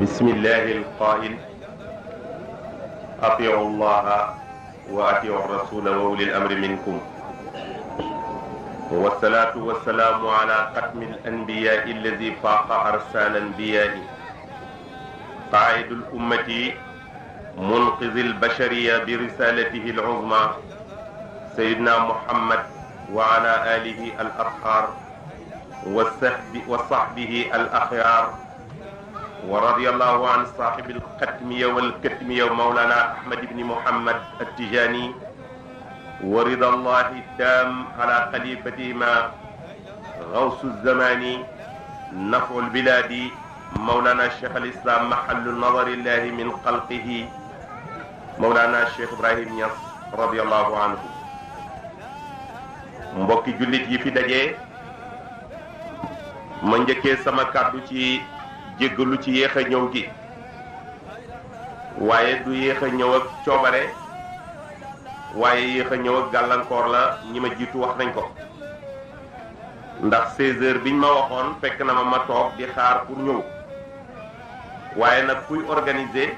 بسم الله القائل أطيعوا الله وأطيعوا الرسول وأولي الأمر منكم والصلاة والسلام على ختم الأنبياء الذي فاق أرسال الأنبياء قائد الأمة منقذ البشرية برسالته العظمى سيدنا محمد وعلى آله الأطهار وصحبه الأخيار ورضي الله عن صاحب الختمية والكتمية مولانا أحمد بن محمد التجاني ورضا الله التام على خليفتهما غوث الزمان نفع البلاد مولانا الشيخ الإسلام محل النظر الله من خلقه مولانا الشيخ إبراهيم نياس رضي الله عنه. mbokki jullit yi fi daje ma njëkkee sama kàddu ci jéggalu ci yéex a ñëw gi waaye du yéex a ñëw ak coobare waaye yéex a ñëw ak gàllankoor la ñi ma jiitu wax nañ ko ndax 16 heures biñ ma waxoon fekk na ma toog di xaar pour ñëw waaye nag kuy organiser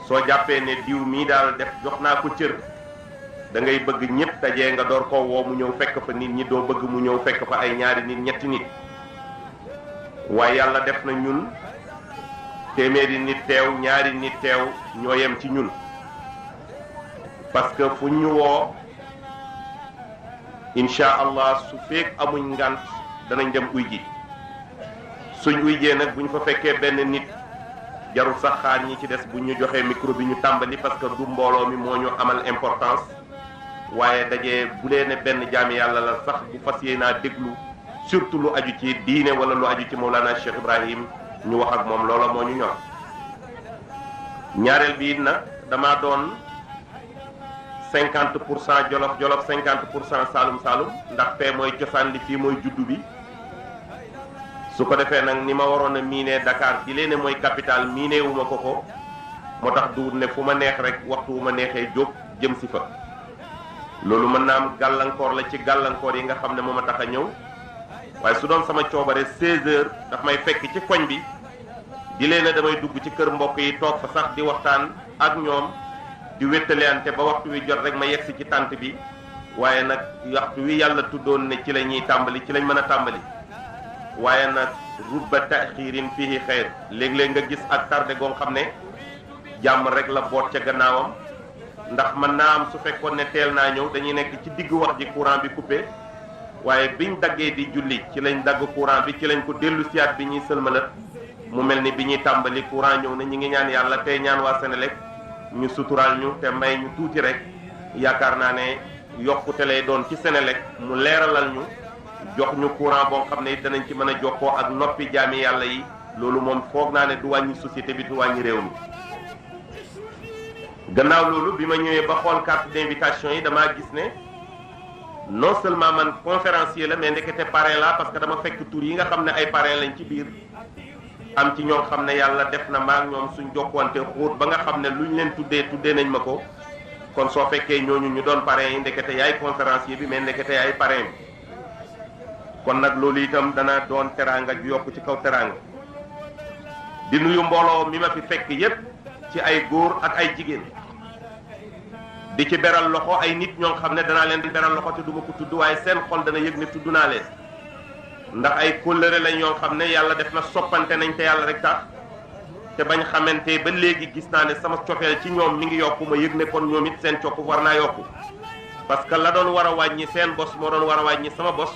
soo jàppee ne diw mii daal def jox naa ko cër da ngay bëgg ñëpp dajee nga door ko woo mu ñëw fekk fa nit ñi doo bëgg mu ñëw fekk fa ay ñaari nit ñetti nit waaye yàlla def na ñun téeméeri nit teew ñaari nit teew ñoo yem ci ñun parce que fu ñu woo incha allah su feek amuñ ngant danañ dem uy ji suñ uy jee nag bu ñu fa fekkee benn nit jarul sax xaar ñi ci des bu ñu joxee micro bi ñu tàmbali parce que du mbooloo mi moo ñu amal importance waaye dajee bu dee ne benn jaami yàlla la sax bu fas yéenaa déglu surtout lu aju ci diine wala lu aju ci Mawlana Cheikh Ibrahim ñu wax ak moom loola moo ñu ñor ñaareel bi it na dama doon 50% jolof jolof 50% saalum saalum ndax fee mooy cosaan li fii mooy juddu bi su ko defee nag ni ma waroon a miinee Dakar gi lee ne mooy capital miinee wu ma ko moo tax du ne fu ma neex rek waxtu wu ma neexee jóg jëm si fa loolu mën naa am gàllankoor la ci gàllankoor yi nga xam ne moo ma tax a ñëw waaye su doon sama coobare 16 heures daf may fekk ci koñ bi di leen ne damay dugg ci kër mbokk yi toog fa sax di waxtaan ak ñoom di wéttaleante ba waxtu wi jot rek ma yegsi ci tànt bi waaye nag waxtu wi yàlla tuddoon ne ci la ñuy tàmbali ci lañ mën a tàmbali waaye nag rubba taxirin fihi xeyr léeg-léeg nga gis ak tardé goo xam ne jàmm rek la boot ca gannaawam ndax mën naa am su fekkoon ne teel naa ñëw dañuy nekk ci digg wax ji courant bi coupé waaye biñ daggee di julli ci lañ dagg courant bi ci lañ ko dellu siyaat bi ñuy sëlmalat mu mel ni bi ñuy tàmbali courant ñëw na ñi ngi ñaan yàlla tey ñaan waa Senelec ñu suturaal ñu te may ñu tuuti rek yaakaar naa ne yokkute lay doon ci Senelec mu leeralal ñu jox ñu courant boo xam ne danañ ci mën a jokkoo ak noppi jaami yàlla yi loolu moom foog naa ne du wàññi société bi du wàññi réew mi gannaaw loolu bi ma ñëwee ba xool carte d'invitation yi damaa gis ne non seulement man conférencier la mais ndekete parrain la parce que dama fekk tur yi nga xam ne ay parrain lañ ci biir am ci ñoo xam ne yàlla def na maak ñoom suñ jokkuwante xóot ba nga xam ne luñ leen tuddee nañ ma ko kon soo fekkee ñooñu ñu doon parrain yi ndekete yaay conférencier bi mais ndekete yaay parrain bi kon nag loolu itam dana doon teraanga ju yokk ci kaw teraanga di nuyu mbooloo mi ma fi fekk yépp ci ay góor ak ay jigéen di ci beral loxo ay nit ñoo xam ne danaa leen di beral loxo te duma ko tudd waaye seen xol dana yëg ne tudd naa leen ndax ay kóllëre lañ ñoo xam ne yàlla def na soppante nañ te yàlla rek tax te bañ xamante ba léegi gis naa ne sama cofeel ci ñoom mi ngi yokku ma yëg ne kon ñoom it seen cokku war naa yokku parce que la doon war a wàññi seen bos moo doon war a wàññi sama bos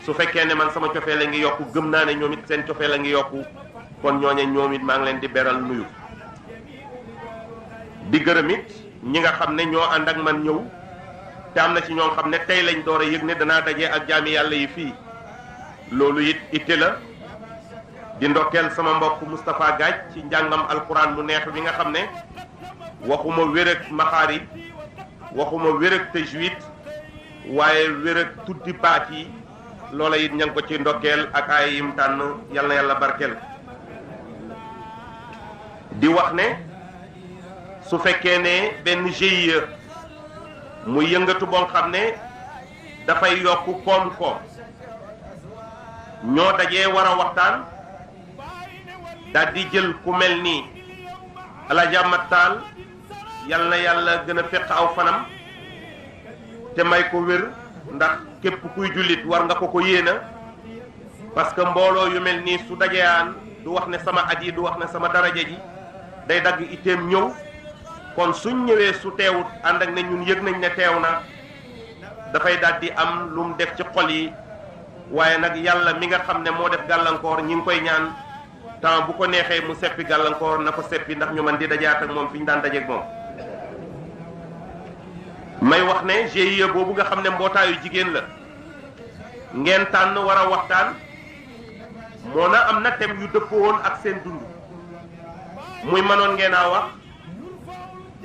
su fekkee ne man sama cofeel la ngi yokku gëm naa ne ñoom it seen cofeel la ngi yokku kon ñooñe ñoom it maa ngi leen di beral nuyu di gërëm it ñi nga xam ne ñoo ànd ak man ñëw te am na ci ñoo xam ne tey lañ door a yëg ne danaa dajee ak jaami yàlla yi fii loolu it itte la di ndokkeel sama mbokk Moustapha Gaaj ci njàngam alquran mu neex bi nga xam ne waxuma wér ak maxaari waxuma wér ak tajwid waaye wér ak tuddi baat yi loola it ña ngi ko ci ndokkeel ak ay yim tànn yal na yàlla barkeel di wax ne su fekkee ne benn GIE muy yëngatu boo xam ne dafay yokk koom-koom ñoo dajee war a waxtaan daal di jël ku mel ni Alaaji Amat Taal yal na yàlla gën a fekk aw fanam te may ko wér ndax képp kuy jullit war nga ko yéena parce que mbooloo yu mel nii su dajeyaan du wax ne sama at yi du wax ne sama daraja ji day dagg itteem ñëw kon suñ ñëwee su teewut ànd ak ne ñun yëg nañ ne teew na dafay daal di am lu mu def ci xol yi waaye nag yàlla mi nga xam ne moo def gàllankoor ñi ngi koy ñaan temps bu ko neexee mu seppi gàllankoor na ko seppi ndax ñu man di dajaat ak moom fi ñu daan dajeeg moom. may wax ne GIE boobu nga xam ne mbootaayu jigéen la ngeen tànn war a waxtaan moo na am na thème yu dëppoo woon ak seen dund muy mënoon ngeen a wax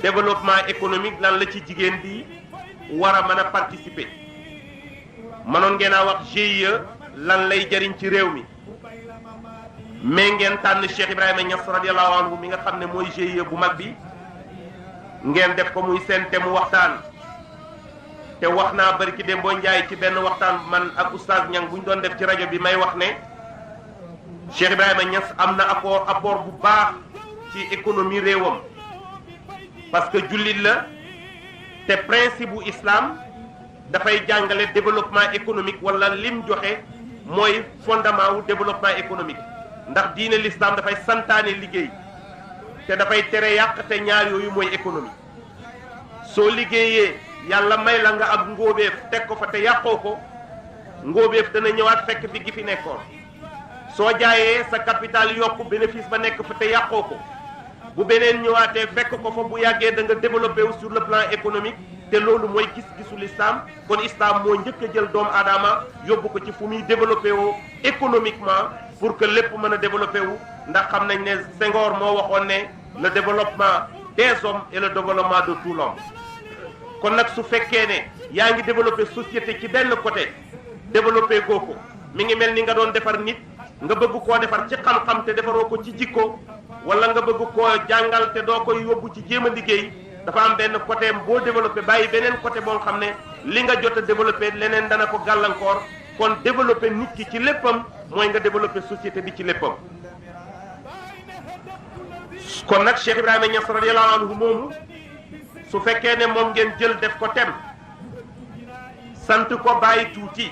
développement économique lan la ci jigéen di war a mën a participer mënoon ngeen a wax GIE lan lay jariñ ci réew mi mais ngeen tànn Cheikh Ibrahima Niass radiyallahu anhu mi nga xam ne mooy GIE bu mag bi ngeen def ko muy seen thème waxtaan te wax naa bari ki dem boo njaay ci benn waxtaan man ak oustaz Niang bu ñu doon def ci rajo bi may wax ne Cheikh Ibrahima Niass am na apport bu baax ci économie réewam parce que jullit la te principe bu islam dafay jàngale développement économique wala lim joxe mooy fondement wu développement économique ndax diine l'islam dafay santaane liggéey te dafay tere yàq te ñaar yooyu mooy économie soo liggéeyee yàlla may la nga ab ngóobeef teg ko fa te yàqoo ko ngóobeef dana ñëwaat fekk fi gi fi nekkoon soo jaayee sa capital yokku bénéfice ba nekk fa te yàqoo ko bu beneen ñëwaatee fekk ko fa bu yàggee da nga développé wu sur le plan économique te loolu mooy gis-gisu l'islam kon islam moo njëkk a jël doomu aadama yóbbu ko ci fu muy développé woo économiquement pour que lépp mën a développé wu ndax xam nañ ne Senghor moo waxoon ne le développement des hommes et le développement de tout l'homme kon nag su fekkee ne yaa ngi développé société ci benn côté développé goo ko mi ngi mel ni nga doon defar nit nga bëgg koo defar ci xam-xam te defaroo ko ci jikko wala nga bëgg koo jàngal te doo koy yóbbu ci jéem a liggéey dafa am benn côté boo développé bàyyi beneen côté boo xam ne li nga jot a développé leneen dana ko gàllankoor kon développé nit ki ci léppam mooy nga développé société bi ci léppam. kon nag Cheikh Ibrahima Niass radiyallahu anhu moomu su fekkee ne moom ngeen jël def ko tem sant ko bàyyi tuuti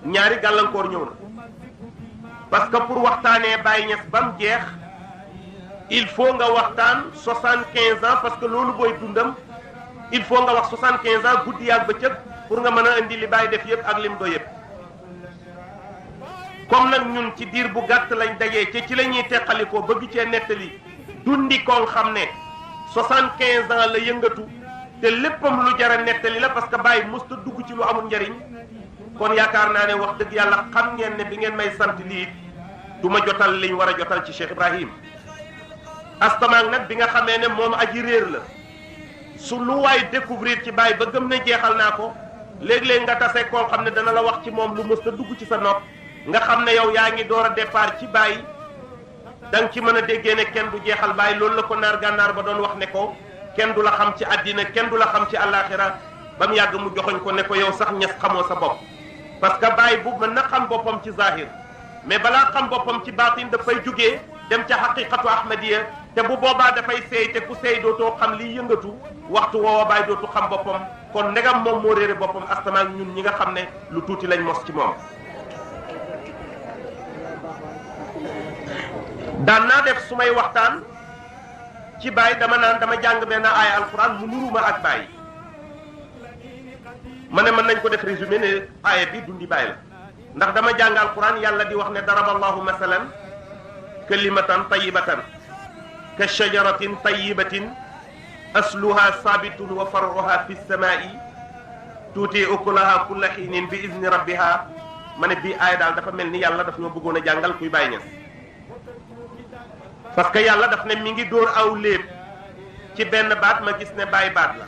ñaari gàllankoor ñëw na parce que pour waxtaanee Baye Niass ba mu jeex il faut nga waxtaan 75 ans parce que loolu booy dundam il faut nga wax 75 ans guddi ak bëccëg pour nga mën a indi li Baye def yëpp ak lim do yëpp comme nag ñun ci diir bu gàtt lañ dajee ci la ñuy teqalikoo bëgg cee nettali dundi koo xam ne 75 ans la yëngatu te léppam lu jara nettali la parce que Baye musta dugg ci lu amul njariñ kon yaakaar naa ne wax dëgg yàlla xam ngeen ne bi ngeen may sant lii du ma jotal liñ war a jotal ci Cheikh Ibrahim astamaak nag bi nga xamee ne moom aji réer la su lu waay découvrir ci Baye ba gëm ne jeexal naa ko léeg-léeg nga tase koo xam ne dana la wax ci moom lu mës a dugg ci sa nopp nga xam ne yow yaa ngi door a départ ci Baye da nga ci mën a déggee ne kenn du jeexal Baye loolu la ko naar gànnaar ba doon wax ne ko kenn du la xam ci àddina kenn du la xam ci àllaaxira ba mu yàgg mu joxoñ ko ne ko yow sax Niass xamoo sa bopp parce que Baye bu mën na xam boppam ci zahir mais balaa xam boppam ci baatin dafay jógee dem ca xaqiqatu ahmadiya te bu boobaa dafay seey te ku seey dootoo xam liy yëngatu waxtu woowa Baye dootu xam boppam kon ndegam moom moo réere boppam astamaak ñun ñi nga xam ne lu tuuti lañ mos ci moom. daan naa def su may waxtaan ci Baye dama naan dama jàng benn aaya alquran mu nuruma ak Baye ma ne mën nañ ko def résumé ne aaya bi dundi Baye la ndax dama jàng alquran yàlla di wax ne daraba allahu masalan kalimatan tayyibatan ka shajaratin tayyibatin asluha sabitun wa farruha fi samaa'i tuuti ukulaha kulla xiinin bi izni rabbiha ma ne bii aaya daal dafa mel ni yàlla daf ñoo bëggoon a jàngal kuy Baye Niass parce que yàlla daf ne mi ngi dóor aw léeb ci benn baat ma gis ne Baye baat la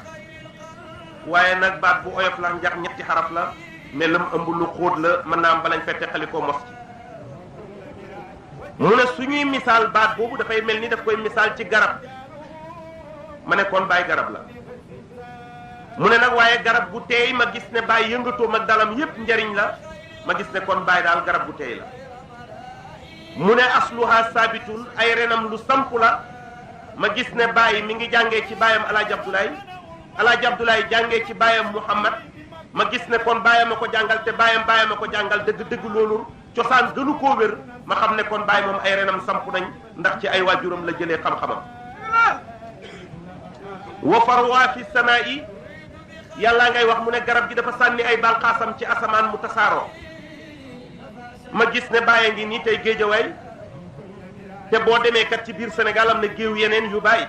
waaye nag baat bu oyof la njax ñetti xaraf la mais lam ëmb lu xóot la mën naa am balañ fette xalikoo mos ci mu ne suñuy misaal baat boobu dafay mel ni daf koy misaal ci garab ma ne kon Baye garab la mu ne nag waaye garab bu teey ma gis ne Baye yëngatoom ak dalam yépp njariñ la ma gis ne kon Baye daal garab bu teey la mu ne asluha sabitun ay renam lu sampu la ma gis ne Baye mi ngi jàngee ci baayam Alaaji Abdoulaye jàngee ci baayam Muhammad ma gis ne kon baayam a ko jàngal te baayam a ko jàngal dëgg loolu cosaan gënu koo wér ma xam ne kon Baye moom ay renam sampu nañ ndax ci ay waajuram la jëlee xam-xamam. wa farwa fi samaa'i yàlla ngay wax mu ne garab gi dafa sànni ay bànqaasam ci asamaan mu tasaaroo ma gis ne Baye ngi nii tey Géejawaay te boo demee kat ci biir Sénégal am na géew yeneen yu Baye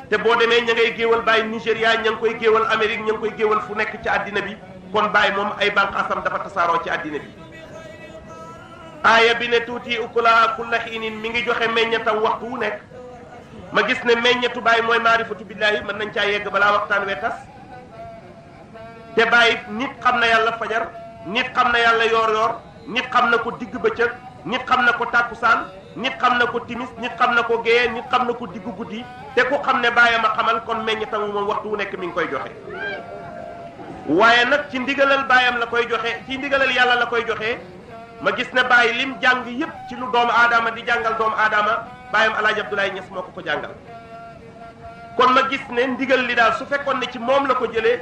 te boo demee ña ngay géewal Baye Nigéria ña ngi koy géewal Amérique ña ngi koy géewal fu nekk ci àddina bi kon Baye moom ay bànqaasam dafa tasaaroo ci àddina bi. aaya bi ne tuuti ukula kulla xiinin mi ngi joxe meññatam waxtu wu nekk ma gis ne meññatu Baye mooy maarifatu billahi mën nañ caa yegg balaa waxtaan wee tas te Baye nit xam na yàlla fajar nit xam na yàlla yoor nit xam na ko digg bëccëg nit xam na ko tàkkusaan nit xam na ko timis nit xam na ko géeye nit xam na ko diggu guddi te ku xam ne Baye ma xamal kon meññatam moom waxtu wu nekk mi ngi koy joxe waaye nag ci ndigalal baayam la koy joxe ci ndigalal yàlla la koy joxe. ma gis ne Baye lim jàng yépp ci lu doomu aadama di jàngal doomu aadama baayam Alaaji Abdoulaye Niass moo ko jàngal kon ma gis ne ndigal li daal su fekkoon ne ci moom la ko jëlee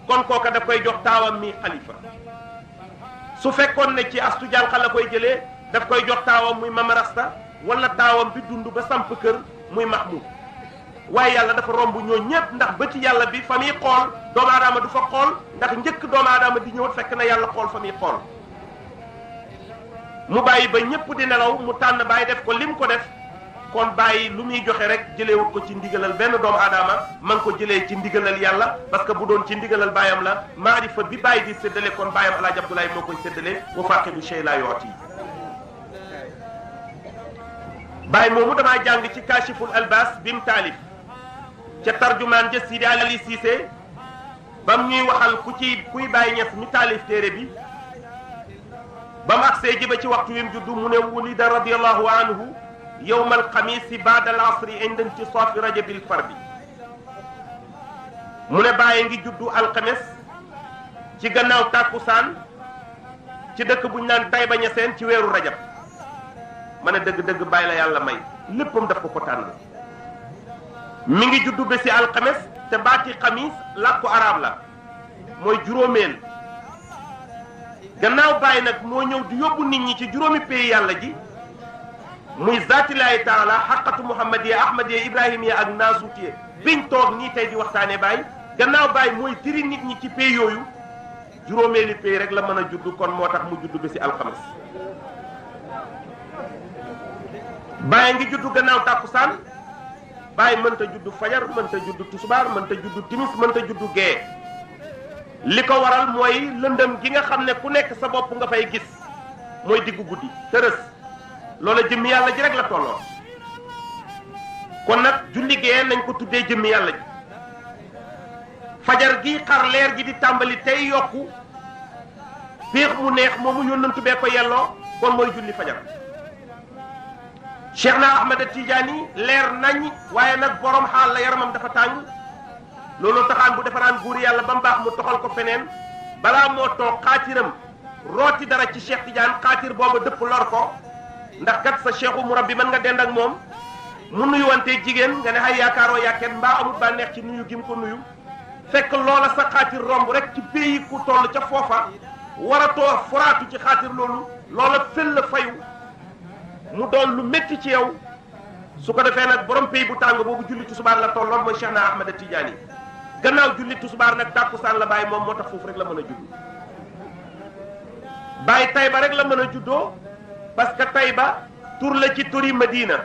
kon kooka daf koy jox taawam mi xalifa su fekkoon ne ci astu jànqa la koy jëlee daf koy jox taawam muy mamarasta wala taawam bi dund ba samp kër muy Mahmoud waaye yàlla dafa romb ñoo ñépp ndax bëti yàlla bi fa muy xool doomu aadama du fa xool ndax njëkk doomu aadama di ñëw fekk na yàlla xool fa muy xool mu bàyyi ba ñëpp di nelaw mu tànn Baye def ko lim ko def kon Baye lu muy joxe rek jëleewut ko ci ndigalal benn doomu aadama man ko jëlee ci ndigalal yàlla parce que bu doon ci ndigalal baayam la maarifa bi Baye di séddale kon baayam Alaaji Abdoulaye moo koy séddale wa faqidu shay la yooti Baye moomu damaa jàng ci kaashiful albas bi mu taalif ca tarjumaan ja Sidi Ali Cissé bam ñuy waxal kuy Baye Niass mi taalif téere bi ba mu agsee jiba ci waxtu wi mu juddu mu ne wulida radiyallahu anhu yowma alxamisi baada al asri inda intisaafi rajabil fardi mu ne Baye ngi juddu alxames ci gannaaw tàkkusaan ci dëkk bu ñu naan Tayba Ñaseen ci weeru rajab ma ne dëgg-dëgg Baye la yàlla may léppam daf ko tànn mi ngi juddu bési alxames te baati xamis làkku arab la mooy juróomeel gannaaw Baye nag moo ñëw di yóbbu nit ñi ci juróomi pays yàlla ji muy zaatillahi taala xaqatu muhammadiya ahmadiya ibrahimiya ak naasuutiya biñ toog nii tey di waxtaane Baye gannaaw Baye mooy tiri nit ñi ci pays yooyu juróomeeli pays rek la mën a judd kon moo tax mu judd ba si alxames Baye ngi judd gannaaw tàkkusaan Baye mënta judd fajar mënta judd tusubaar mënta judd timis mënta judd gee li ko waral mooy lëndëm gi nga xam ne ku nekk sa bopp nga fay gis mooy diggu guddi tërës loola jëmmi yàlla ji rek la tolloo kon nag julli gee nañ ko tuddee jëmmi yàlla ji fajar gi xar leer gi di tàmbali tey yokku péex mu neex moomu yónnantu bee ko yelloo kon mooy julli fajar Cheikh na Ahmad Tidiane leer nañ waaye nag borom xaal la yaramam dafa tàng loolu taxaan bu defaraan buur yàlla ba mu baax mu toxal ko feneen balaa moo toog xaatiram rooti dara ci Cheikh Tidiane xaatir booba dëpp lor ko ndax kat sa cheikhu murabbi mën nga dend ak moom mu nuyuwanteeg jigéen nga ne ay yaakaaroo yàkkeen mbaa amul bànneex ci nuyu gi mu ko nuyu fekk loola sa xaatir romb rek ci pays ku toll ca foofa war a too foraatu ci xaatir loolu loola fël la fayu mu doon lu métti ci yow su ko defee nag borom pays bu tàng boobu julli tusubaar la tolloon mooy Cheikh na Ahmad Tidiane gannaaw julli tusubaar nag tàkkusaan la Baye moom moo tax foofu rek la mën a judd Baye Tayba rek la mën a juddoo parce que Tayba tur la ci turi Madina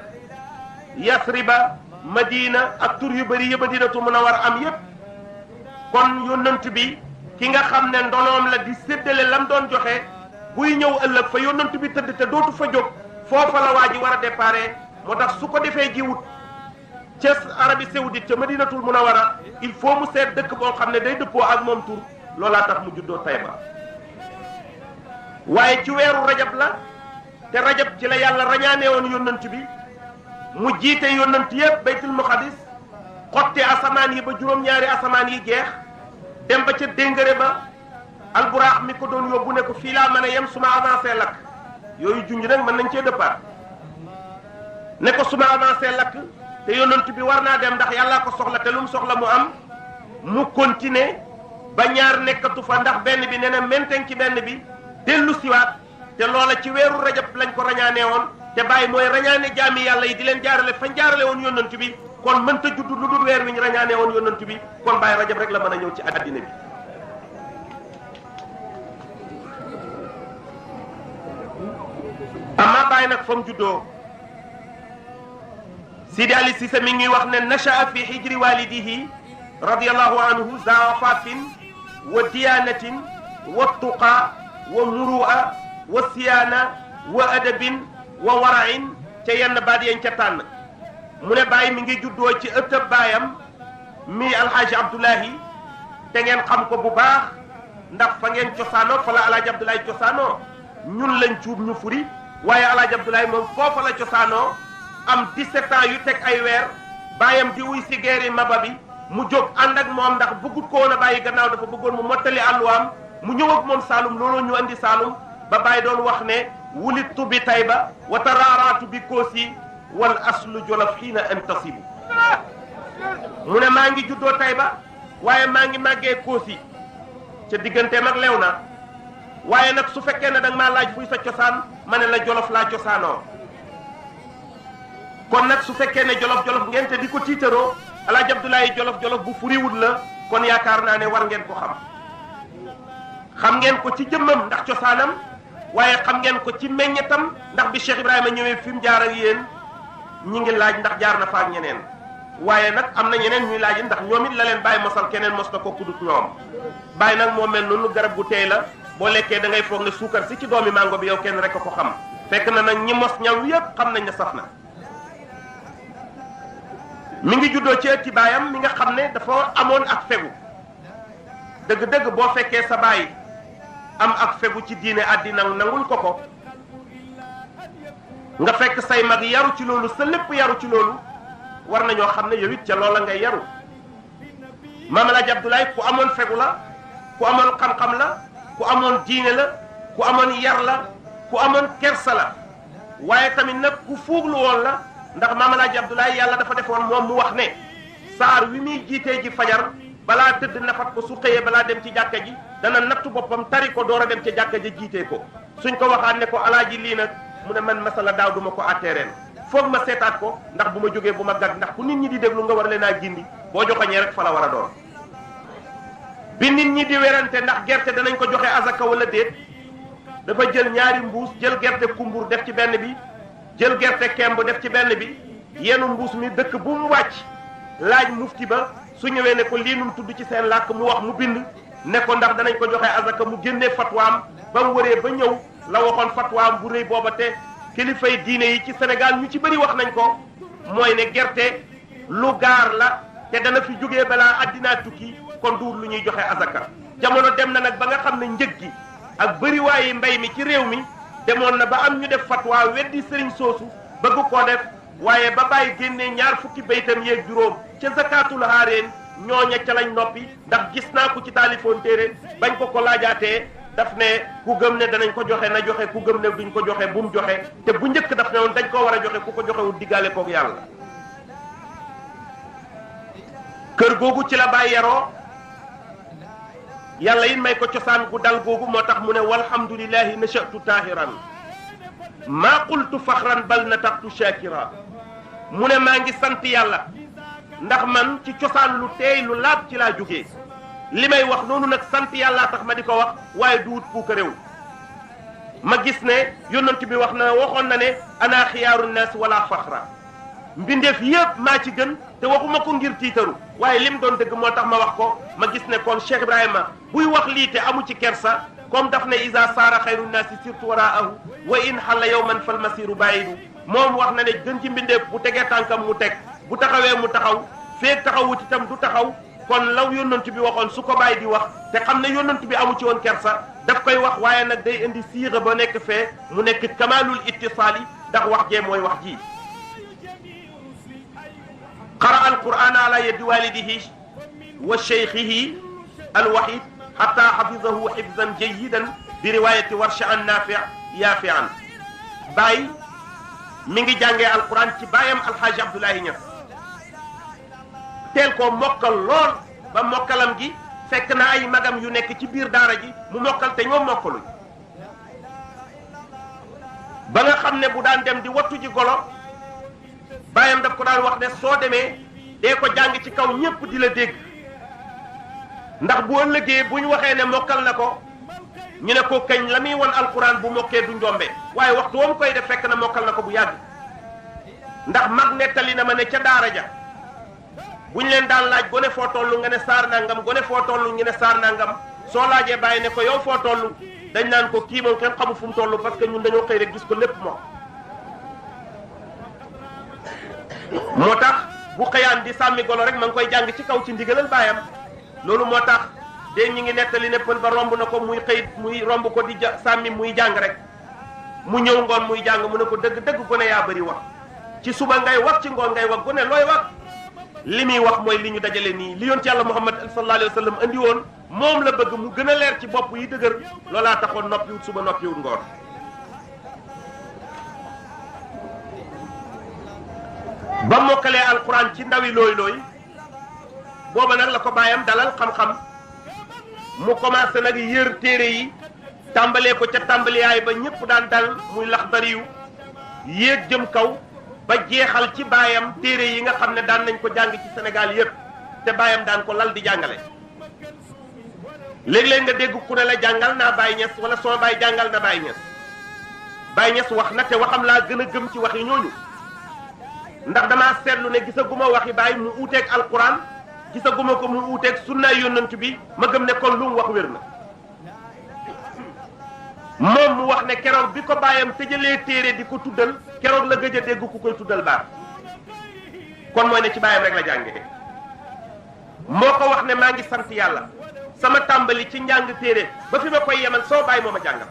Yasriba Madina ak tur yu bëri yi Madinatu Munawwara am yépp kon yónnant bi ki nga xam ne ndonoom la di séddale lam doon joxe buy ñëw ëllëg fa yónnant bi tëdd te dootu fa jóg foofa la waa ji war a déparé moo tax su ko defee jiwut ca Arabie Saoudite ca Madinatul Munawwara il faut mu seet dëkk boo xam ne day dëppoo ak moom tur loolaa tax mu juddoo Tayba waaye ci weeru rajab la te rajab ci la yàlla rañaanee woon yónnant bi mu jiite yónnant yépp baytul muqaddis xotte asamaan yi ba juróom-ñaari asamaan yi jeex dem ba ca déngëre ba alburaax mi ko doon yóbbu ne ko fii laa mën a yem su ma avancé lakk yooyu junj nag mën nañ cee dëppaat ne ko su ma avancé lakk te yonent bi war naa dem ndax yàllaa ko soxla te lu mu soxla mu am mu continuer ba ñaar nekkatu fa ndax benn bi nee na menteng ci benn bi dellu siwaat te loola ci weeru rajab lañ ko rañaanee woon te bàyyi mooy rañaane jaami yàlla yi di leen jaarale fañ jaarale woon yonent bi kon mënta judd lu dul weer wi ñu rañaanee woon yonent bi kon bàyyi rajab rek la mën a ñëw ci àddina bi amma bàyyi nag fa mu juddoo Sidi Ali Cissé mi ngi wax ne nashaa fi hijri walidihi radiyallahu anhu za wafafin wa diyanatin wa tuqa wa muru'a wa siyana wa adabin wa wara'in ca yenn baat yañ ca tànn mu ne bàyyi mi ngi juddoo ci ëttëb baayam mi alhaaji Abdoulahi te ngeen xam ko bu baax ndax fa ngeen cosaanoo fa la alhaaji Abdoulahi cosaanoo ñun lañ cuub ñu furi waaye alhaaji Abdoulahi moom foofa la cosaanoo am 17 ans yu teg ay weer baayam di wuy si geeri maba bi mu jóg ànd ak moom ndax bëggut ko woon a bàyyi gannaaw dafa bëggoon mu mottali àlluwaam mu ñëw ak moom Saalum looloo ñu andi Saalum ba bàyyi doon wax ne wulittu bi Tayba wa taraaraatu bi Koosi wal aslu Jolof xiina antasibu mu ne maa ngi juddoo Tayba waaye maa ngi màggee Koosi ca digganteem ak lew na waaye nag su fekkee ne da nga maa laaj fuy sa cosaan ma ne la Jolof laa cosaanoo kon nag su fekkee ne jolof ngeen te di ko tiitaroo Alaaji Abdoulaye jolof bu furiwul la kon yaakaar naa ne war ngeen ko xam ngeen ko ci jëmmam ndax cosaanam waaye xam ngeen ko ci meññetam ndax bi Cheikh Ibrahima ñëwee fi mu jaar ak yéen ñi ngi laaj ndax jaar na fa ak ñeneen waaye nag am na ñeneen ñuy laaj ndax ñoom it la leen bàyyi mosal keneen mos na ko kudut ñoom bàyyi nag moo mel noonu garab gu teey la boo lekkee da ngay foog ne suukar si ci doomi mango bi yow kenn rek a ko xam fekk na nag ñi mos ñaw yépp xam nañ ne saf na mi ngi juddoo ci ëtti baayam mi nga xam ne dafa amoon ak fegu dëgg-dëgg boo fekkee sa baay am ak fegu ci diine àddina nangul ko nga fekk say mag yaru ci loolu sa lépp yaru ci loolu war nañoo xam ne yow it ca loola ngay yaru Maam Alaaji Abdoulaye ku amoon fegu la ku amoon xam-xam la ku amoon diine la ku amoon yar la ku amoon kersa la waaye tamit nag ku fuuglu woon la ndax Maam Alaaji Abdoulaye yàlla dafa defoon moom mu wax ne saar wi muy jiitee ji fajar balaa tëdd nafat ko su xëyee balaa dem ci jàkka ji dana nattu boppam tari ko door a dem ca jàkka ji jiitee ko suñ ko waxaat ne ko alaaji lii nag mu ne man masala daaw duma ko atteereen foog ma seetaat ko ndax bu ma jógee bu ma gàgg ndax ku nit ñi di déglu nga war leen a gindi boo joxoñee rek fa la war a doon bi nit ñi di werante ndax gerte danañ ko joxe azaka wala déet dafa jël ñaari mbuus jël gerte kumbur def ci benn bi jël gerte kemb def ci benn bi yenu mbuus mi dëkk bu mu wàcc laaj mufti ba su ñëwee ne ko lii num tudd ci seen làkk mu wax mu bind ne ko ndax danañ ko joxe azaka mu génnee fatwaam ba mu wëree ba ñëw la waxoon fatwaam bu rëy booba te kilifay diine yi ci Sénégal ñu ci bëri wax nañ ko mooy ne gerte lu gaar la te dana fi jógee balaa addinaa tukki kon duur lu ñuy joxe azaka jamono dem na nag ba nga xam ne njëg gi ak bëriwaayi mbay mi ci réew mi demoon na ba am ñu def fatwa weddi sëriñ soosu bëgg koo def waaye ba bàyyi génnee ñaar fukki baytam yeeg juróom ca zakaatul haareen ñooña ca lañ noppi ndax gis naa ko ci taalifoon téere bañ ko laajaatee daf ne ku gëm ne danañ ko joxe na joxe ku gëm ne duñ ko joxe bu mu joxe te bu njëkk daf ne woon dañ koo war a joxe ku ko joxewul diggaale koog yàlla kër googu ci la bàyyi yaroo yàlla it may ko cosaan gu dal googu moo tax mu ne walhamdulillahi nachatu taahiran maa qultu faxran bal nataqtu shakira mu ne maa ngi sant yàlla ndax man ci cosaan lu teey lu laab ci laa jógee li may wax noonu nag sant yàllaa tax ma di ko wax waaye du wut puuka réew ma gis ne yonent bi waxoon na ne ana xiyaaru naas wala faxra mbindeef yëpp maa ci gën te waxuma ko ngir tiitaru waaye lim doon dëgg moo tax ma wax ko ma gis ne kon Cheikh Ibrahima buy wax lii te amu ci kersa comme daf ne isa saara xayru naasi sirtu waraahu wa in xalla yawman fal masiru bàyyidu moom wax na ne gën ci mbindeef bu tegee tànkam mu teg bu taxawee mu taxaw feeg taxawut itam du taxaw kon law yonent bi waxoon su ko bàyyi di wax te xam ne yonent bi amu ci woon kersa daf koy wax waaye nag day indi siixa ba nekk fee mu nekk kamalul ittisaali ndax wax jee mooy wax ji qara alqur'ana ala yadi walidihi wa cheikhihi alwahid hatta hafizahu hifzan jayidan bi riwayati warsha an nafi' yafi'an Baye mi ngi jàngee alquran ci baayam alxaaji Abdoulaye Niass teel koo mokkal lool ba mokkalam gi fekk na ay magam yu nekk ci biir daara ji mu mokkal te ñoom mokkaluñ ba nga xam ne bu daan dem di wattu ji golo baayam daf ko daan wax ne soo demee dee ko jàng ci kaw ñépp di la dégg ndax bu ëllëgee bu ñu waxee ne mokkal na ko ñu ne ko kañ la muy won alquran bu mokkee du njombe waaye waxtu wam koy def fekk na mokkal na ko bu yàgg ndax mag nettali na ma ne ca daara ja bu ñu leen daan laaj gone foo toll nga ne saar nangam gone foo toll ñu ne saar nangam soo laajee bàyyi ne ko yow foo toll dañ naan ko kii moom kenn xamu fu mu toll parce que ñun dañoo xëy rek gis ko lépp moom moo tax bu xëyaan di sàmmi golo rek ma ngi koy jàng ci kaw ci ndigalal baayam loolu moo tax de ñi ngi nettali ne pël ba romb na ko muy xëy muy romb ko di sàmmi muy jàng rek mu ñëw ngoon muy jàng mu ne ko dëgg dëgg gone yaa bëri wax ci suba ngay wax ci ngoon ngay wax gone looy wax li muy wax mooy li ñu dajale nii li yoon ci yàlla Muhammad sallallahu alayhi wa sallam andi woon moom la bëgg mu gën a leer ci bopp yi dëgër loolaa taxoon noppiwut suba noppiwut ngoon ba mokkalee alquran ci ndawi looy looy booba nag la ko bàyyam dalal xam-xam mu commencé nag yër téere yi tàmbalee ko ca tàmbaliyaay ba ñëpp daan dal muy Laxdari yu yéeg jëm kaw ba jeexal ci baayam téere yi nga xam ne daan nañ ko jàng ci Sénégal yépp te baayam daan ko lal di jàngale léeg-léeg nga dégg ku ne la jàngal naa Baye Niass wala soo baay jàngal na Baye Niass Baye Niass wax na te waxam laa gën a gëm ci wax yi ñooñu ndax damaa seetlu ne gisaguma waxi Baye mu uuteeg alquran gisaguma ko mu uuteeg sunnaay yónnant bi ma gëm ne kon lu mu wax wér na moom mu wax ne keroog bi ko baayam tëjalee téere di ko tuddal keroog la gëj a dégg ku koy tuddal baat kon mooy ne ci baayam rek la jàngee moo ko wax ne maa ngi sant yàlla sama tàmbali ci njàng téere ba fi ma koy yemal soo bàyyi moo ma jàngal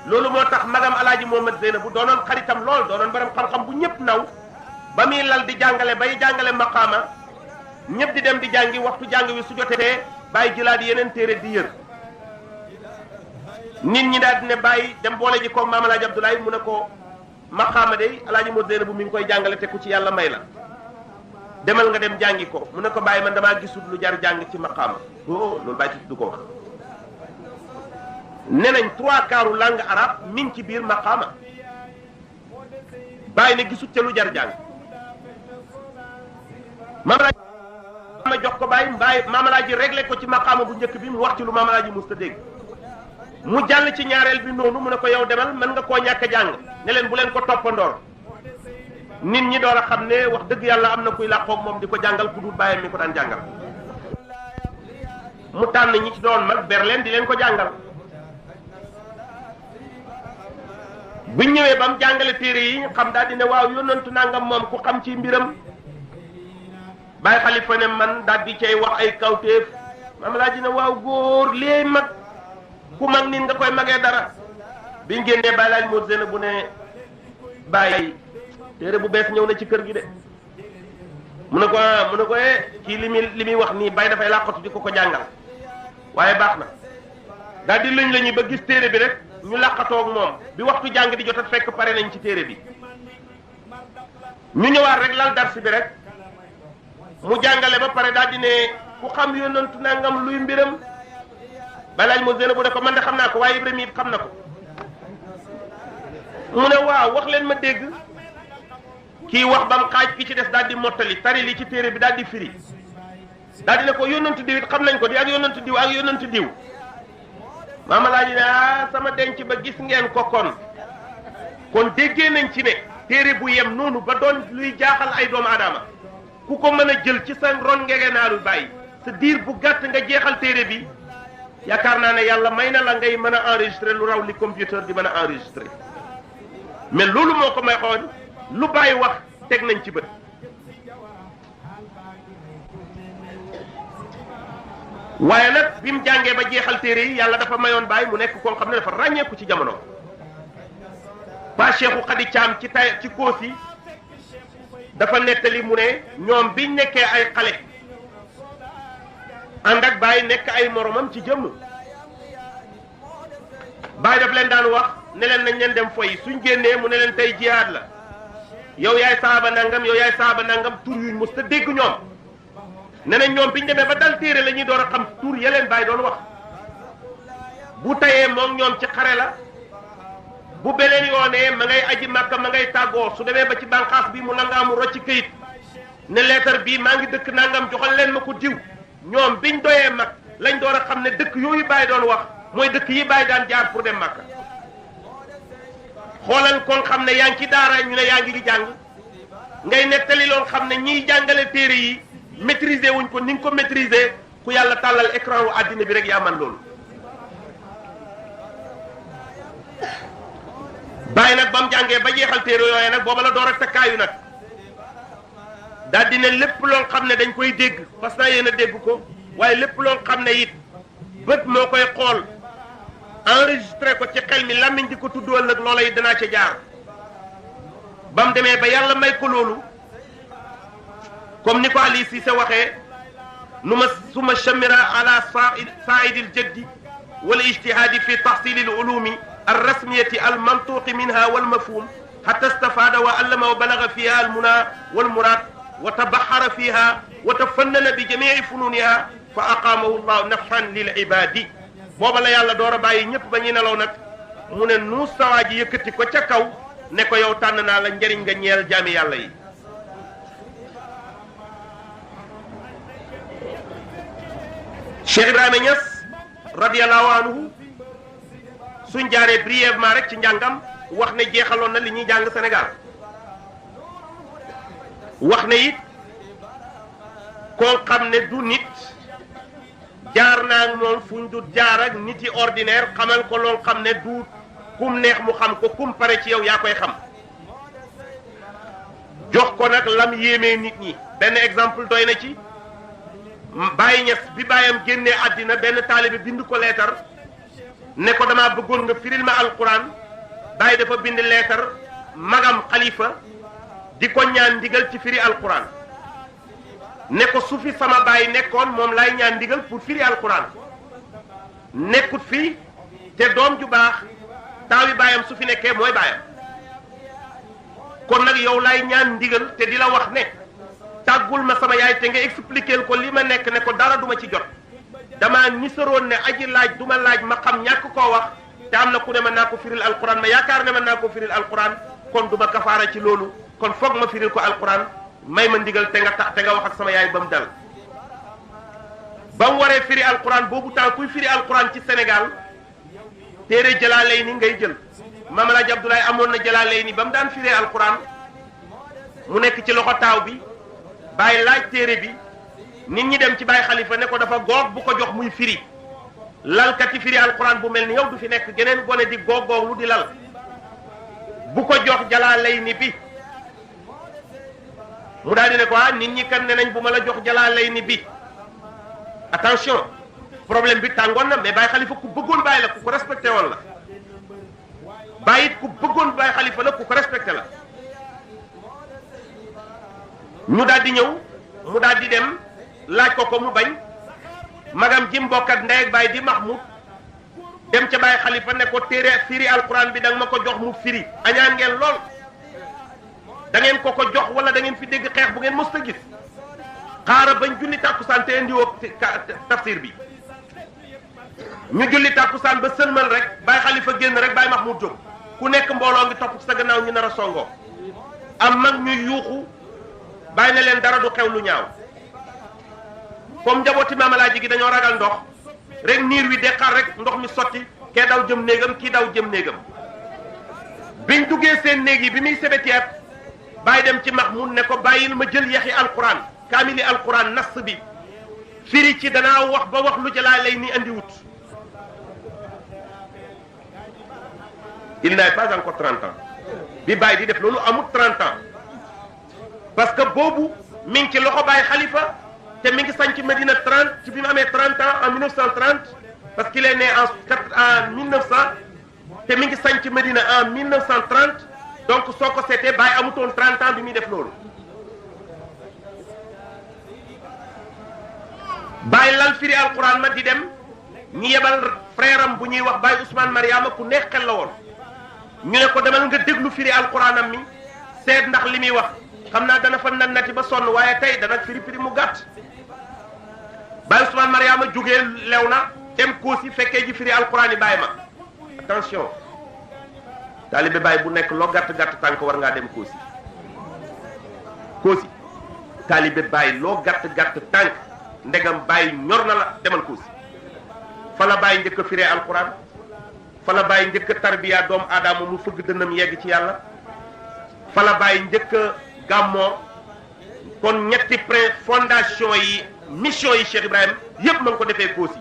loolu moo tax magam alaaji Mohamed Zeyna bu doonoon xaritam lool doonoon borom xam-xam bu ñëpp naw ba muy lal di jàngale bay jàngale maqaama ñëpp di dem di jàngi waxtu jàng wi su jotee bàyyi jëlaat yeneen téere di yër nit ñi daal di ne bàyyi dem boole ji ko maam alaaji Abdoulaye mu ne ko maqaama de alaaji Mohamed Zeyna bu mi ngi koy jàngale te ku ci yàlla may la demal nga dem jàngi ko mu ne ko bàyyi man damaa gisul lu jar jàng ci maqaama loolu bàyyi ci du ko wax ne nañ 3/4 langue arabe mi ngi ci biir maqaama bàyyi ne gisul te lu jar jàng ma jox ko bàyyi maamalaaji réglé ko ci maqaama bu njëkk bi mu wax ci lu maamalaaji musta dégg mu jàll ci ñaareel bi noonu mu ne ko yow demal mën nga koo ñàkk a jàng ne leen bu leen ko toppandoor nit ñi door a xam ne wax dëgg yàlla am na kuy làqoog moom di ko jàngal ku dul bàyyam mi ko daan jàngal mu tànn ñi ci doon mag ber leen di leen ko jàngal buñ ñëwee ba mu jàngale téere yi xam daal di ne waaw yónnantu nangam moom ku xam ci mbiram Baye Xalifa ne man daal di cay wax ay kawteef maam laa ji ne waaw góor lee mag ku mag nit nga koy magee dara biñ génnee Baye laaj moo zéna bu ne bàyyi téere bu bees ñëw na ci kër gi de mu ne ko kii li muy wax nii Baye dafay làqatu di ko jàngal waaye baax na daal di lëñ lañu ba gis téere bi rek ñu làqatoo ak moom bi waxtu jàng di jot a fekk pare nañ ci téere bi ñu ñëwaat rek lal darsi bi rek mu jàngale ba pare daal di ne ku xam yónnantu nangam luy mbiram balaañ moo zéna bu ne ko man de xam naa ko waaye Ibrahima it xam na ko mu ne waaw wax leen ma dégg kii wax bam xaaj ki ci des daal di mottali tari li ci téere bi daal di firi daal di ne ko yónnantu diw it xam nañ ko di ak yónnantu diw ak yónnantu diw maama laa ji ne sama denc ba gis ngeen ko kon déggee nañ ci ne téere bu yem noonu ba doon luy jaaxal ay doomu aadama ku ko mën a jël ci sa ron ngegeenaalu bàyyi sa diir bu gàtt nga jeexal téere bi yaakaar naa ne yàlla may na la ngay mën a enregistrer lu raw li computer di mën a enregistrer mais loolu moo ko may xoon lu bàyyi wax teg nañ ci bët waaye nag bi mu jàngee ba jeexal téere yi yàlla dafa mayoon bàyyi mu nekk koo xam ne dafa ràññeeku ci jamono ba Cheikhu Khady Thiam ci Koosi dafa nettali mu ne ñoom biñ nekkee ay xale ànd ak Baye nekk ay moromam ci jëmm Baye daf leen daan wax ne leen nañ leen dem foyi suñ génnee mu ne leen tey jihaad la yow yaay saaba nangam yow yaay saaba nangam tur yuñ mos ta dégg ñoom ne nañ ñoom biñ demee ba dal téere la ñuy door a xam tur ya leen bàyyi doon wax bu tayee moom ñoom ci xare la bu beneen yoonee ma ngay aji màkka ma ngay tàggoo su demee ba ci bànqaas bi mu langaamu rocci këyit ne leetar bii maa ngi dëkk nangam joxal leen ma ko diw ñoom biñ doyee mag lañ door a xam ne dëkk yooyu bàyyi doon wax mooy dëkk yi bàyyi daan jaar pour dem màkka xoolal kon xam ne yaa ngi ci daara ñu ne yaa ngi di jàng ngay nettali loon xam ne ñiy jàngale téere yi maîtriser wuñ ko ni nga ko maîtriser ku yàlla tàllal écran wu àddina bi rek yaa man loolu bàyyi nag ba mu jàngee ba jeexal téere yooyu nag booba la door a takkaayu nag daal di ne lépp loo xam ne dañ koy dégg fas naa yéen a dégg ko waaye lépp loo xam ne it bët moo koy xool enregistré ko ci xel mi làmmiñ di ko tuddool nag loola it danaa ca jaar ba mu demee ba yàlla may ko loolu comme ni ko Ali Cissé waxee nu ma suma chamira ala saaidil jaddi wal ijtihaadi fi tahsili al ulumi الرسمية المنطوق منها والمفهوم حتى استفاد وعلم وبلغ فيها المنى والمراد وتبحر فيها وتفنن بجميع فنونها فأقامه الله نفعا للعباد booba la yàlla door a bàyyi ñëpp ba ñuy nelaw nag mu ne nuus sawaa ji yëkkati ko ca kaw ne ko yow tànn naa la njëriñ nga ñeel jaami yàlla yi Cheikh Ibrahima Niass radiyallahu anhu suñ jaaree brièvement rek ci njàngam wax ne jeexaloon na li ñuy jàng Sénégal wax ne it koo xam ne du nit jaar naa ak moom fuñ du jaar ak nit yi ordinaire xamal ko lool xam ne du kum neex mu xam ko kum pare ci yow yaa koy xam jox ko nag lam yéemee nit ñi benn exemple doy na ci Baye Niass bi baayam génnee àddina benn taalibe bind ko leetar ne ko damaa bëggoon nga firil ma alquran Baye dafa bind leetar magam xalifa di ko ñaan ndigal ci firi alquran ne ko su fi sama baay nekkoon moom lay ñaan ndigal pour firi alquran nekkut fi te doom ju baax taawi baayam su fi nekkee mooy baayam kon nag yow lay ñaan ndigal te di la wax ne tàggul ma sama yaay te nga expliquer ko li ma nekk ne ko dara duma ci jot dama nisaroon ne aji laaj duma laaj ma xam ñàkk koo wax te am na ku ne mën naa ko firil alquran ma yaakaar ne mën naa ko firil alquran kon duma kafaara ci loolu kon foog ma firil ko alquran may ma ndigal te nga wax ak sama yaay ba mu dal ba mu waree firi alquran boobu temps kuy firi alquran ci Sénégal téere Jalaalayni ngay jël Maam Alaaji Abdoulaye amoon na Jalaalayni ba mu daan firee alquran mu nekk ci loxo taaw bi bàyyi laaj téere bi nit ñi dem ci Baye Khalifa ne ko dafa goog bu ko jox muy firi lalkati firi alquran bu mel ni yow du fi nekk geneen gone di goog lu di lal bu ko jox Jalaalayni bi mu daal di ne ko nit ñi kan ne nañ bu ma la jox Jalaalayni bi attention problème bi tàngoon na mais Baye Khalifa ku bëggoon Baye la ku ko respecté woon la Baye it ku bëggoon Baye Khalifa la ku ko respecté la ñu daal di ñëw mu daal di dem laaj ko mu bañ magam ji mbokk ak ndey ak Baye di Mahmoud dem ca Baye Khalifa ne ko téere firi alquran bi da nga ma ko jox mu firi añaan ngeen lool da ngeen ko jox wala da ngeen fi dégg xeex bu ngeen mës a gis xaaral bañ julli tàkkusaan te indiwoo tafsir bi ñu julli tàkkusaan ba sëlmal rek Baye Khalifa génn rek Baye Mahmoud jóg ku nekk mbooloo ngi topp ci sa gannaaw ñu nar a songoo am mag ñuy yuuxu bàyyi na leen dara du xew lu ñaaw comme njabooti Maam Alaaji gi dañoo ragal ndox rek niir wi deqaar rek ndox mi sotti kee daw jëm néegam kii daw jëm néegam biñ duggee seen néeg yi bi muy sebetiet bàyyi dem ci Mahmoud ne ko bàyyil ma jël yaxi alquran kaamili alquran nas bi firi ci danaa wax ba wax lu Jalaalayni andi wut il n'a pas encore 30 ans bi bàyyi di def loolu amul 30 ans parce que boobu mi ngi ci loxo Baye Khalifa te mi ngi sanc Medina 30 ci bi mu amee 30 ans en 1930 parce qu'il est né en 1900 te mi ngi sanc Medina en 1930 donc soo ko seetee Baye amutoon 30 ans bi muy def loolu Baye lal firi alquran ma di dem ñi yebal frère am bu ñuy wax Baye Ousmane Mariama ku neex xel la woon ñu ne ko demal nga déglu firi alquranam mi seet ndax li muy wax xam naa dana fa nannati ba sonn waaye tey dana firi mu gàtt. Baye Ousmane Mariama jógee lew na dem Koosi fekkee ji firi alquran yi bàyyi ma attention taalibe Baye bu nekk loo gàtt gàtt tànk war ngaa dem Koosi. Koosi taalibe Baye loo gàtt gàtt tànk ndegam Baye ñor na la demal Koosi fa la Baye njëkk a firee alquran fa la Baye njëkk a tarbiya doomu aadama mu fëgg dënnam yegg ci yàlla fa la Baye njëkk a gàmmoo kon ñetti fondation yi mission yi Cheikh Ibrahim yépp ma ngi ko defee Koosi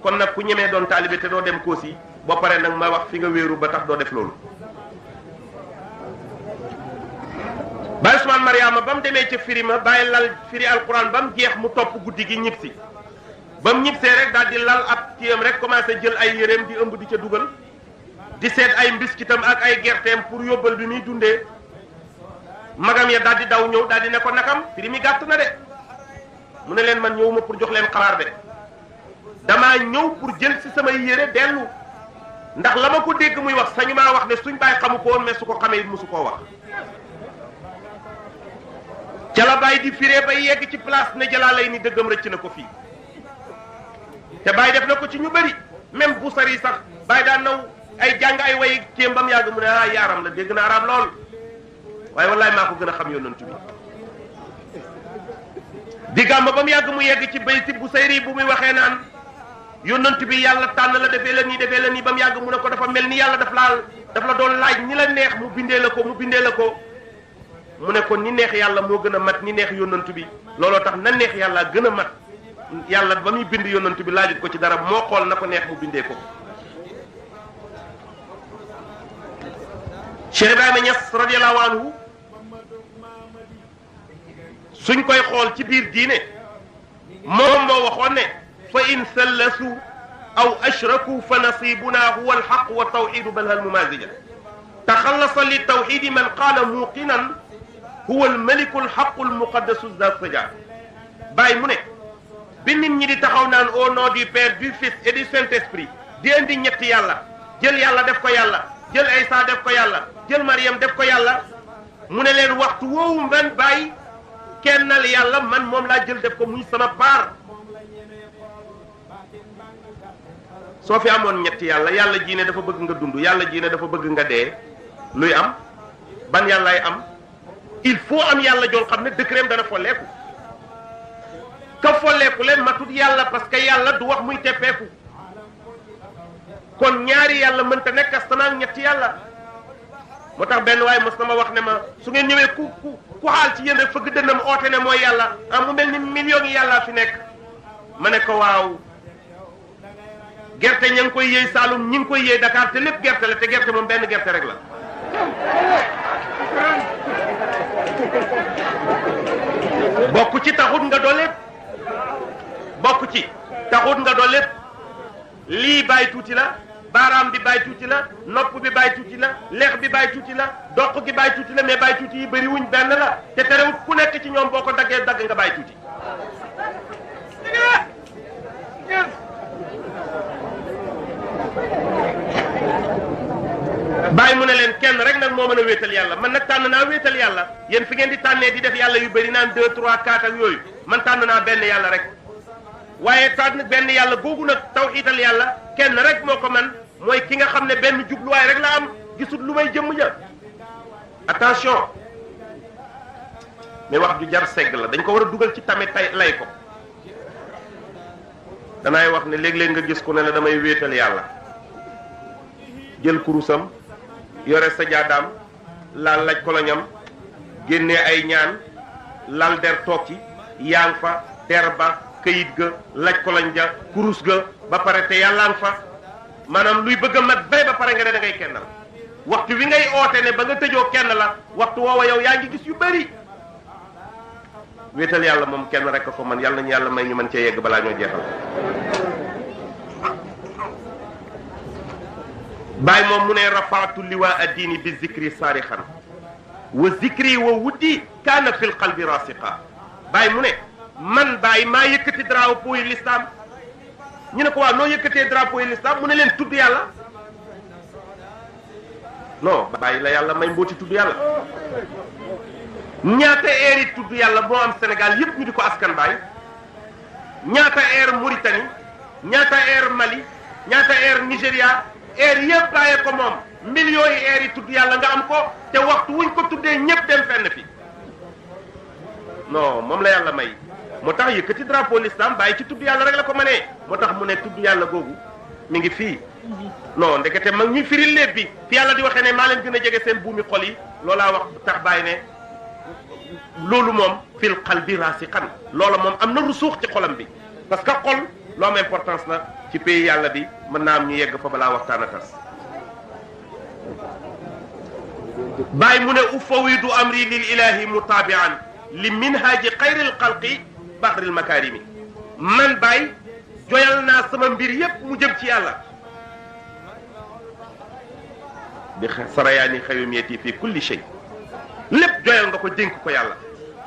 kon nag ku ñemee doon taalibe te doo dem Koosi boo paree nag ma wax fi nga wéeru ba tax doo def loolu. Baye Ousmane Mariama ba mu demee ca firi ma bàyyi lal firi alquran ba mu jeex mu topp guddi gi ñib si ba mu ñibsee rek daal di lal ab kiyam rek commencé jël ay yéreem di ëmb di ca dugal di seet ay mbiskitam ak ay gerteem pour yóbbal bi muy dundee magam ya daal di daw ñëw daal di ne ko nakam firi mi gàtt na de mu ne leen man ñëwuma pour jox leen xabaar de damaa ñëw pour jël si samay yére dellu ndax la ma ko dégg muy wax sañu maa wax ne suñ bàyyi xamu ko woon mais su ko xamee it mosu koo wax. ca la Baye di firee ba yegg ci place ne Jalaalay ni dëggam rëcc na ko fii te Baye def na ko ci ñu bëri même Busari sax Baye daan naw ay jàng ay way kéem ba mu yàgg mu ne ah yaaram la dégg na arab lool waaye wallaay maa ko gën a xam yonent bi di gàmm ba mu yàgg mu yegg ci bayti Busayri bu muy waxee naan yonent bi yàlla tànn la defee la nii ba mu yàgg mu ne ko dafa mel ni yàlla daf la doon laaj ni la neex mu bindee la ko mu ne ko ni neex yàlla moo gën a mat ni neex yonent bi looloo tax na neex yàlla gën a mat yàlla ba muy bind yonent bi laajut ko ci dara moo xool na ko neex mu bindee ko. Cheikh Ibrahima Niass radiyallahu anhu suñ koy xool ci biir diine moom moo waxoon ne fa in sallasu aw ashraku fa nasibuna huwa alxaq wa tawxidu bal hal mumazija taxallasa li tawxidi man qaala muqinan huwa almaliku alxaqu almuqaddasu zasaja Baye mu ne bi nit ñi di taxaw naan au nom du Père du Fils et du Saint-Esprit di indi ñetti yàlla jël yàlla def ko yàlla jël Isa def ko yàlla jël Mariam def ko yàlla mu ne leen waxtu woowu man Baye kennal yàlla man moom laa jël def ko muy sama part soo fi amoon ñetti yàlla yàlla ji ne dafa bëgg nga dund yàlla ji ne dafa bëgg nga dee luy am ban yàllaay am il faut am yàlla jool xam ne décret dana folleeku ka folleeku leen matut yàlla parce que yàlla du wax muy teppeeku kon ñaari yàlla mënta nekk astanaak ñetti yàlla moo tax benn waaye mos na ma wax ne ma su ngeen ñëwee ku xaal ci yéen rek fëgg dënnam oote ne mooy yàlla ah mu mel ni millions yi yàllaa fi nekk ma ne ko waaw gerte ña ngi koy yëy Saalum ñi ngi koy yëy Dakar te lépp gerte la te gerte moom benn gerte rek la bokk ci taxut nga doo lépp bokk ci taxut nga doo lépp lii bàyyi tuuti la baaraam bi bàyyi tuuti la nopp bi bàyyi tuuti la lex bi bàyyi tuuti la doq gi bàyyi tuuti la mais bàyyi tuuti yi bëri wuñ benn la te terewut ku nekk ci ñoom boo ko daggee dagg nga bàyyi tuuti Baye mu ne leen kenn rek nag moo mën a wéetal yàlla man nag tànn naa wéetal yàlla yéen fi ngeen di tànnee di def yàlla yu bëri naan 2 3 4 ak yooyu man tànn naa benn yàlla rek waaye tànn benn yàlla googu nag tawxiital yàlla kenn rek moo ko man mooy ki nga xam ne benn jubluwaay rek la am gisul lu may jëmm ja attention mais wax ju jar segg la dañ ko war a dugal ci tamit tay lay ko danaay wax ne léeg-léeg nga gis ku ne la damay wéetal yàlla jël kurusam yore sa jaadaam laal laj koloñam génnee ay ñaan lal der toog ci yaa ngi fa der ba këyit ga laj koloñ ja kurus ga ba pare te yàlla ngi fa maanaam luy bëgg a mat bay ba pare nga ne da ngay kennal waxtu wi ngay oote ne ba nga tëjoo kenn la waxtu woowa yow yaa ngi gis yu bëri wéetal yàlla moom kenn rek ko man yàlla nañu yàlla may ñu mën cee yegg balaa ñoo jeexal Baye moom mu ne rafaatu liwaa addiini bi zikri saarixan wa zikri wa wuddi kaana fil qalbi rasiqa Baye mu ne man Baye maa yëkkati drapeau yi l'islam ñu ne ko waaw noo yëkkatee drapeau yi l'islam mu ne leen tudd yàlla non bàyyi la yàlla may mbooti tudd yàlla. ñaata air yi tudd yàlla moo am Sénégal yépp ñu di ko askan Baye. ñaata air Mauritanie ñaata air Mali ñaata air Nigéria air yëpp bàyyee ko moom millions yi air yi tudd yàlla nga am ko te waxtu wuñ ko tuddee ñëpp dem fenn fi non moom la yàlla may moo tax yëkkati drapeau l'islam bàyyi ci tudd yàlla rek la ko mënee moo tax mu ne tudd yàlla googu mi ngi fii non ndekete mag ñuy firil léeb bi fi yàlla di waxee ne maa leen gën a jege seen buumi xol yi loolaa wax tax bàyyi ne loolu moom fil qalbi rasiqan loola moom am na rusuux ci xolam bi parce que xol lu am importance la ci pays yàlla bi mën naa am ñu yegg fa balaa waxtaan a tas bàyyi mu ne ufawidu amri lil ilahi mutaabian li minhaji xayril xalqi bahril makarimi man bàyyi joyal naa sama mbir yépp mu jëm ci yàlla bi sarayaani xayumiyati fi kulli shay lépp joyal nga ko dénk ko yàlla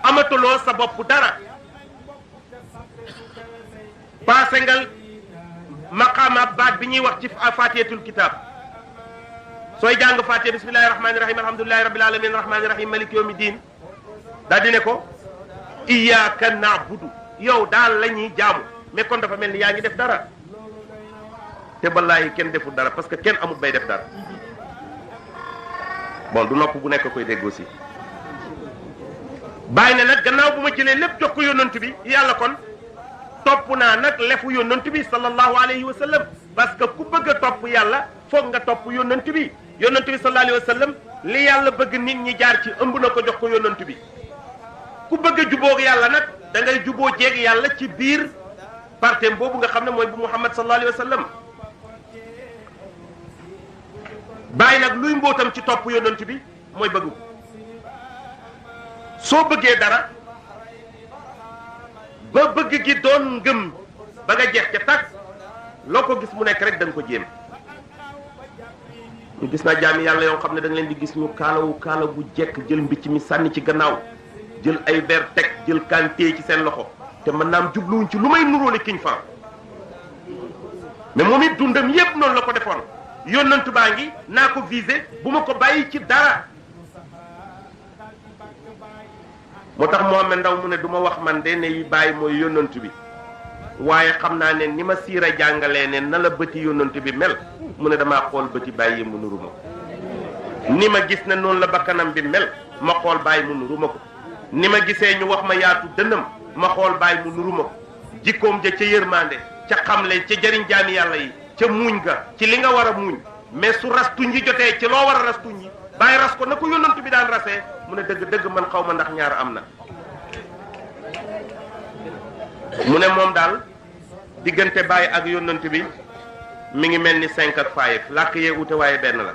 amatuloo sa bopp dara paase ngal maqaama baat bi ñuy wax ci fatihatul kitab sooy jàng fatiha bismillahi rahmani rahim alhamdulillahi rabbil alamin rahmani rahim maliki yawmi din daa di ne ko iyyaka na'budu yow daal la ñuy jaamu mais kon dafa mel ni yaa ngi def dara te wallaahi kenn deful dara parce que kenn amul bay def dara bon du nopp bu nekk koy dégg aussi bàyyi ne nag gannaaw bu ma jëlee lépp jox ko yónnant bi yàlla kon topp naa nag lefu yónnant bi sallallahu alayhi wa sallam parce que ku bëgg a topp yàlla foog nga topp yónnant bi sallallahu alayhi wa sallam li yàlla bëgg nit ñi jaar ci ëmb na ko jox ko yónnant bi ku bëgg a jubóog yàlla nag da ngay juboo jeeg yàlla ci biir partem boobu nga xam ne mooy bu Muhammad sallallahu alayhi wa sallam bàyyi nag luy mbootam ci topp yónnant bi mooy bëgg ko soo bëggee dara ba bëgg gi doon ngëm ba nga jeex ca tàkk loo ko gis mu nekk rek da nga ko jéem ñu gis naa jaami yàlla yoo xam ne da nga leen di gis ñu kaalawu kaala bu jekk jël mbicc mi sànni ci gannaaw jël ay verre teg jël kantee ci seen loxo te mën naam jubluwuñ ci lu may nuróole kiñ fan mais moom it dundam yépp noonu la ko defoon yónnantu baa ngi naa ko visé bu ma ko bàyyi ci dara moo tax Mohamed Ndaw mu ne du ma wax man de ne yi bàyyi mooy yónnantu bi waaye xam naa ne ni ma siira jàngalee ne na la bëti yónnantu bi mel mu ne damaa xool bëti bàyyi mu nuru ma ni ma gis ne noonu la bakkanam bi mel ma xool bàyyi mu nuru ma ko ni ma gisee ñu wax ma yaatu dënnam ma xool bàyyi mu nuru ma ko jikkoom ja ca yërmande ca xamle ca jëriñ jaami yàlla yi ca muuñ ga ci li nga war a muuñ mais su rastuñ yi jotee ci loo war a rastuñ yi bàyyi ras ko na ko yónnantu bi daan rasee mu ne dëgg dëgg man xaw ma ndax ñaar am na mu ne moom daal diggante bàyyi ak yónnantu bi mi ngi mel ni 5 ak 5 làkk yee ute waaye benn la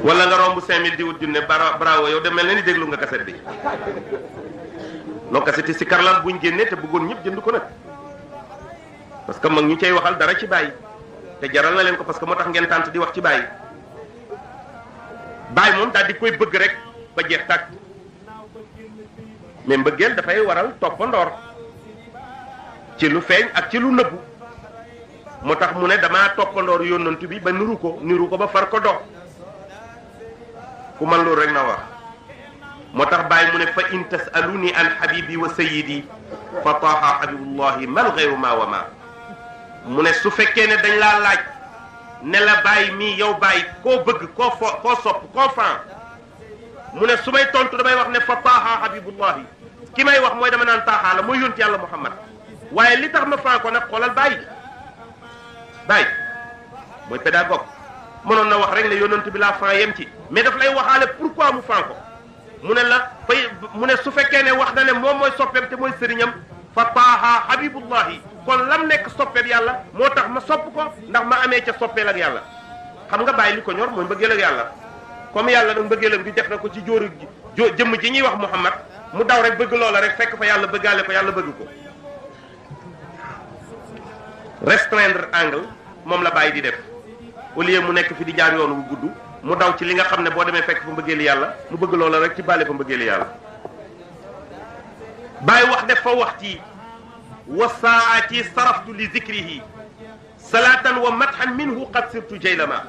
wala nga romb 5000 di wut junne bravo yow de mel na ni déglu nga kaset bi non kaset yi si karlan buñ génnee te bëggoon ñëpp jënd ko nag parce que mag ñu cay waxal dara ci bàyyi te jaral na leen ko parce que moo tax ngeen tànt di wax ci bàyyi bàyyi moom daal di koy bëgg rek ba jeex tàkk mais mbëggeel dafay waral toppandoor ci lu feeñ ak ci lu nëbbu moo tax mu ne damaa toppandoor yónnantu bi ba niru ko ba far ko dox ku man loolu rek na wax moo tax bàyyi mu ne fa in tasaluni an habibi wa sayyidi fa taaha habibullahi mal ghayru ma wa ma mu ne su fekkee ne dañ laa laaj ne la bàyyi mii yow bàyyi koo bëgg koo sopp koo fan mu ne su may tontu damay wax ne fa taaha habibullahi ki may wax mooy dama naan taaha la mooy yonent yàlla Muhammad waaye li tax ma fan ko nag xoolal bàyyi mooy pédagogue mënoon na wax rek ne yonent bi laa fan yem ci mais daf lay waxaale pourquoi mu fan ko mu ne la fay mu ne su fekkee ne wax na ne moom mooy soppeem te mooy sëriñam fa taaha habibullahi kon lam nekk soppeeb yàlla moo tax ma sopp ko ndax ma amee ca soppeel ak yàlla xam nga bàyyi li ko ñor mooy mbëggeel ak yàlla comme yàlla nag mbëggeelam bi def na ko ci jëmm ji ñuy wax Muhammad mu daw rek bëgg loola rek fekk fa yàlla bëggaale ko yàlla bëgg ko restreindre angle moom la bàyyi di def au lieu mu nekk fi di jaar yoon wu gudd mu daw ci li nga xam ne boo demee fekk fa mbëggeeli yàlla mu bëgg loola rek ci bàlle fa mbëggeeli yàlla bàyyi wax def fa waxti wa saati saraftu li zikrihi salatan wa mathan minhu qad sirtu jaylama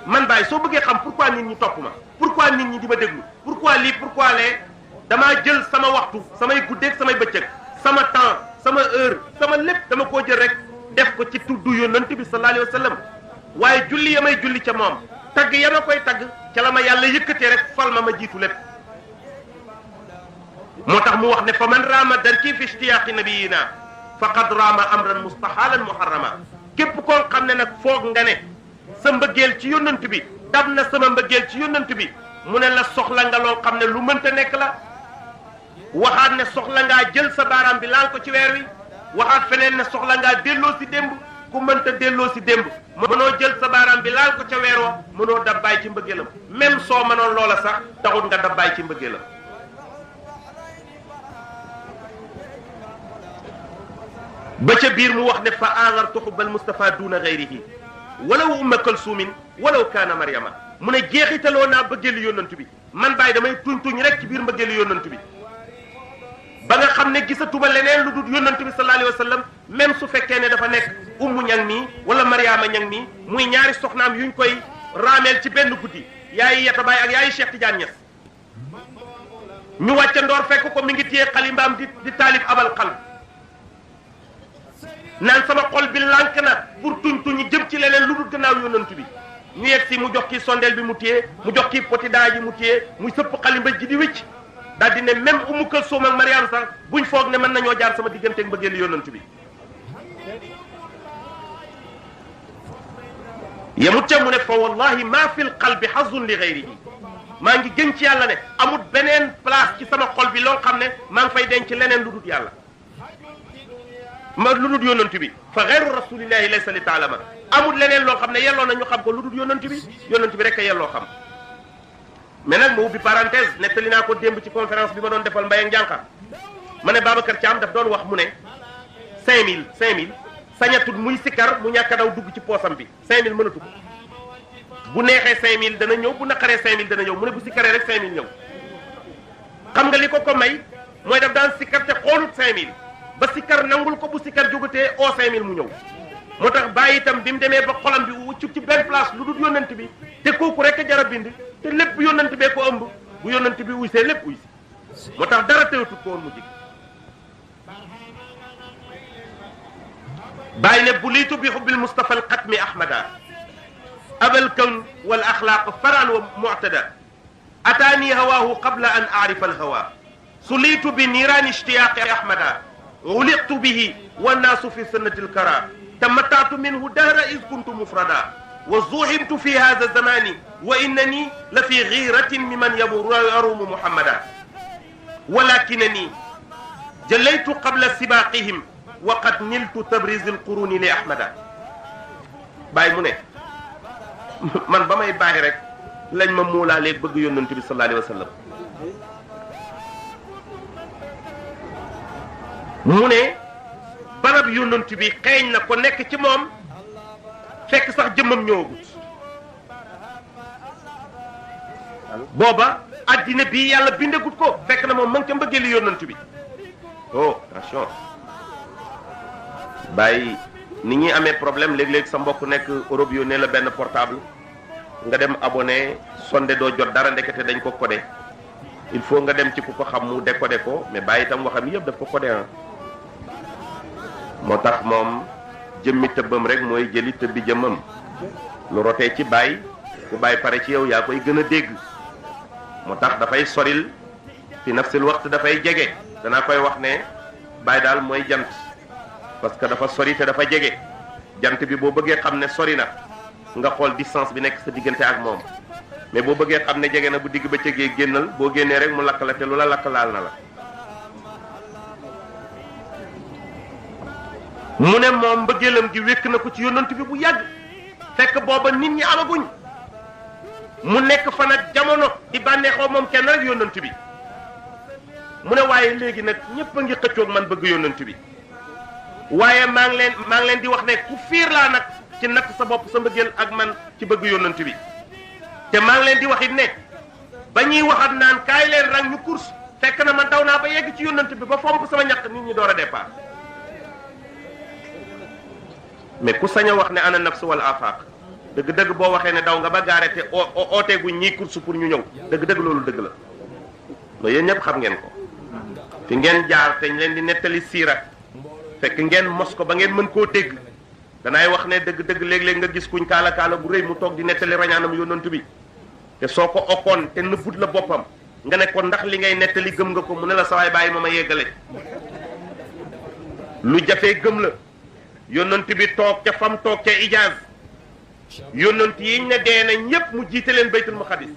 man Baye soo bëggee xam pourquoi nit ñi topp ma pourquoi nit ñi di ma déglu pourquoi lii pourquoi lee damaa jël sama waxtu samay guddeeg samay bëccëg sama temps sama heure sama lépp dama koo jël rek def ko ci tuddu yonent bi sallallahu alayhi wa sallam waaye julli ya may julli ca moom tagg ya ma koy tagg ca la ma yàlla yëkkatee rek fal ma jiitu lépp moo tax mu wax ne fa man raama darki fi ishtiyaaqi nabiyina faqad raama amran mustahalan muharrama képp koo xam ne nag foog nga ne sa mbëggeel ci yonent bi dab na sama mbëggeel ci yonent bi mu ne la soxla nga loo xam ne lu mënta nekk la waxaat ne soxla ngaa jël sa baaraam bi laal ko ci weer wi waxaat feneen ne soxla ngaa delloo si démb ku mënta delloo si démb mënoo jël sa baaraam bi laal ko ca weer wa mënoo dabbaay ci mbëggeelam même soo mënoon loola sax taxul nga dabbaay ci mbëggeelam ba ca biir mu wax ne fa aagartu xubbal Mustafa duna gayrihi walaw umma kalsuumin walaw kaana Maryama mu ne jeexitaloo naa bëggeelu yónnantu bi man Baye damay tuñ rek ci biir mbëggeelu yónnantu bi ba nga xam ne gisatuma leneen lu dul yónnantu bi sallallahu alayhi wa sallam même su fekkee ne dafa nekk ummu ñang nii wala Maryama ñang nii muy ñaari soxnaam yuñ koy raameel ci benn guddi yaayi Yata Baye ak yaayi Cheikh Tidiane Niass ñu wàcca ndoor fekk ko mi ngi téye xalimbaam di taalif abal xalb naan sama xol bi lànk na pour tuñ jëm ci leneen lu dul gannaaw yónnantu bi ñu yegg si mu jox kii sondeel bi mu téye mu jox kii poti daa ji mu téye muy sëpp xalimba ji di wicc daal di ne même Umu Kalsum ak Mariam sax buñ foog ne mën nañoo jaar sama digganteeg mbëggeelu yónnantu bi yemut ca mu ne fa wallahi maa fi l qalbi hazun li gayrihi maa ngi gën ci yàlla ne amul beneen place ci sama xol bi loo xam ne maa ngi fay denc leneen lu dul yàlla ma lu dul yónnantu bi fa gayru rasulillahi laysa li taalama amul leneen loo xam ne yelloo na ñu xam ko lu dul yónnantu bi rek a yelloo xam mais nag ma ubbi parenthèse nettali naa ko démb ci conférence bi ma doon defal Mbaye ak Njànqa ma ne Babacar Thiam daf doon wax mu ne 5000 sañatul muy sikkar mu ñàkk a daw dugg ci poosam bi 5000 mënatu ko bu neexee 5000 dana ñëw bu naqaree 5000 dana ñëw mu ne bu sikkaree rek 5000 ñëw xam nga li ko may mooy daf daan sikkar te xoolut 5000 ba sikkar nangul ko bu sikkar jógatee oo 5000 mu ñëw moo tax bàyyi itam bi mu demee ba xolam bi wuccu ci benn place lu dul yónnant bi te kooku rek a jar a bind te lépp yónnant bee ko ëmb bu yónnant bi uy see lépp uy si moo tax dara teewatut ko woon mu jig bàyyi ne buliitu bi xubbil Mustafa al xatmi ahmada abal kawn wal axlaaq faraan wa muctada ataani hawaahu qabla an aarifa al hawa suliitu bi niiraani ishtiyaaqi ahmada xuliqtu bihi wannaasu fi sunnati al kara تمتعت منه دهر إذ كنت مفردا وزوحمت في هذا الزمان وإنني لفي غيرة ممن يروم محمدا ولكنني جليت قبل سباقهم وقد نلت تبريز القرون لأحمدا باي مو ne man ba may baaxi rek lañ ma muulaa léegi bëgg yonent bi sallallahu alayhi wa sallam mu ne barab yónnant bi xeeñ na ko nekk ci moom fekk sax jëmmam ñëwagut booba addina bi yàlla bindagut ko fekk na moom ma ngi ca mbëggeelu yónnant bi oh attention bàyyi ni ñuy amee problème léeg-léeg sa mbokk nekk Europe yónnee la benn portable nga dem abonné sonde doo jot dara ndekete dañ ko codé il faut nga dem ci ku ko xam mu décodé ko mais bàyyi itam waxam yëpp daf ko codé ah moo tax moom jëmmi tëbbam rek mooy jëli tëbbi jëmmam lu rotee ci bàyyi ku bàyyi pare ci yow yaa koy gën a dégg moo tax dafay soril fi nafsil waxtu dafay jege danaa koy wax ne bàyyi daal mooy jant parce que dafa sori te dafa jege jant bi boo bëggee xam ne sori na nga xool distance bi nekk sa diggante ak moom mais boo bëggee xam ne jege na bu digg ba cëgee génnal boo génnee rek mu lakk la te lu la lakk laal na la mu ne moom mbëggeelam gi wékk na ko ci yónnant bi bu yàgg fekk booba nit ñi amaguñ mu nekk fa nag jamono di bànneexoo moom kenn rek yónnant bi mu ne waaye léegi nag ñëpp a ngi xëccoog man bëgg yónnant bi waaye maa ngi leen di wax ne ku fiir laa nag ci natt sa bopp sa mbëggeel ak man ci bëgg yónnant bi te maa ngi leen di wax it ne ba ñuy waxat naan kaay leen rang ñu course fekk na man daw naa ba yegg ci yónnant bi ba fomp sama ñaq nit ñi door a départ mais ku sañ a wax ne ana nafs wal afaq dëgg-dëgg boo waxee ne daw nga ba gaare te ooteegu ñii course pour ñu ñëw dëgg-dëgg loolu dëgg la mais yéen ñëpp xam ngeen ko fi ngeen jaar te ñu leen di nettali siira fekk ngeen mos ko ba ngeen mën koo dégg danaay wax ne dëgg-dëgg léeg-léeg nga gis kuñ kaala bu rëy mu toog di nettali rañaanam yonent bi te soo ko okkoon te nëbbut la boppam nga ne ko ndax li ngay nettali gëm nga ko mu ne la sawaay bàyyi ma yeggale lu jafee gëm la yonent bi toog ca fam toog ca Ijaaz yonent yiñ ne dee na ñépp mu jiite leen baytul maqdis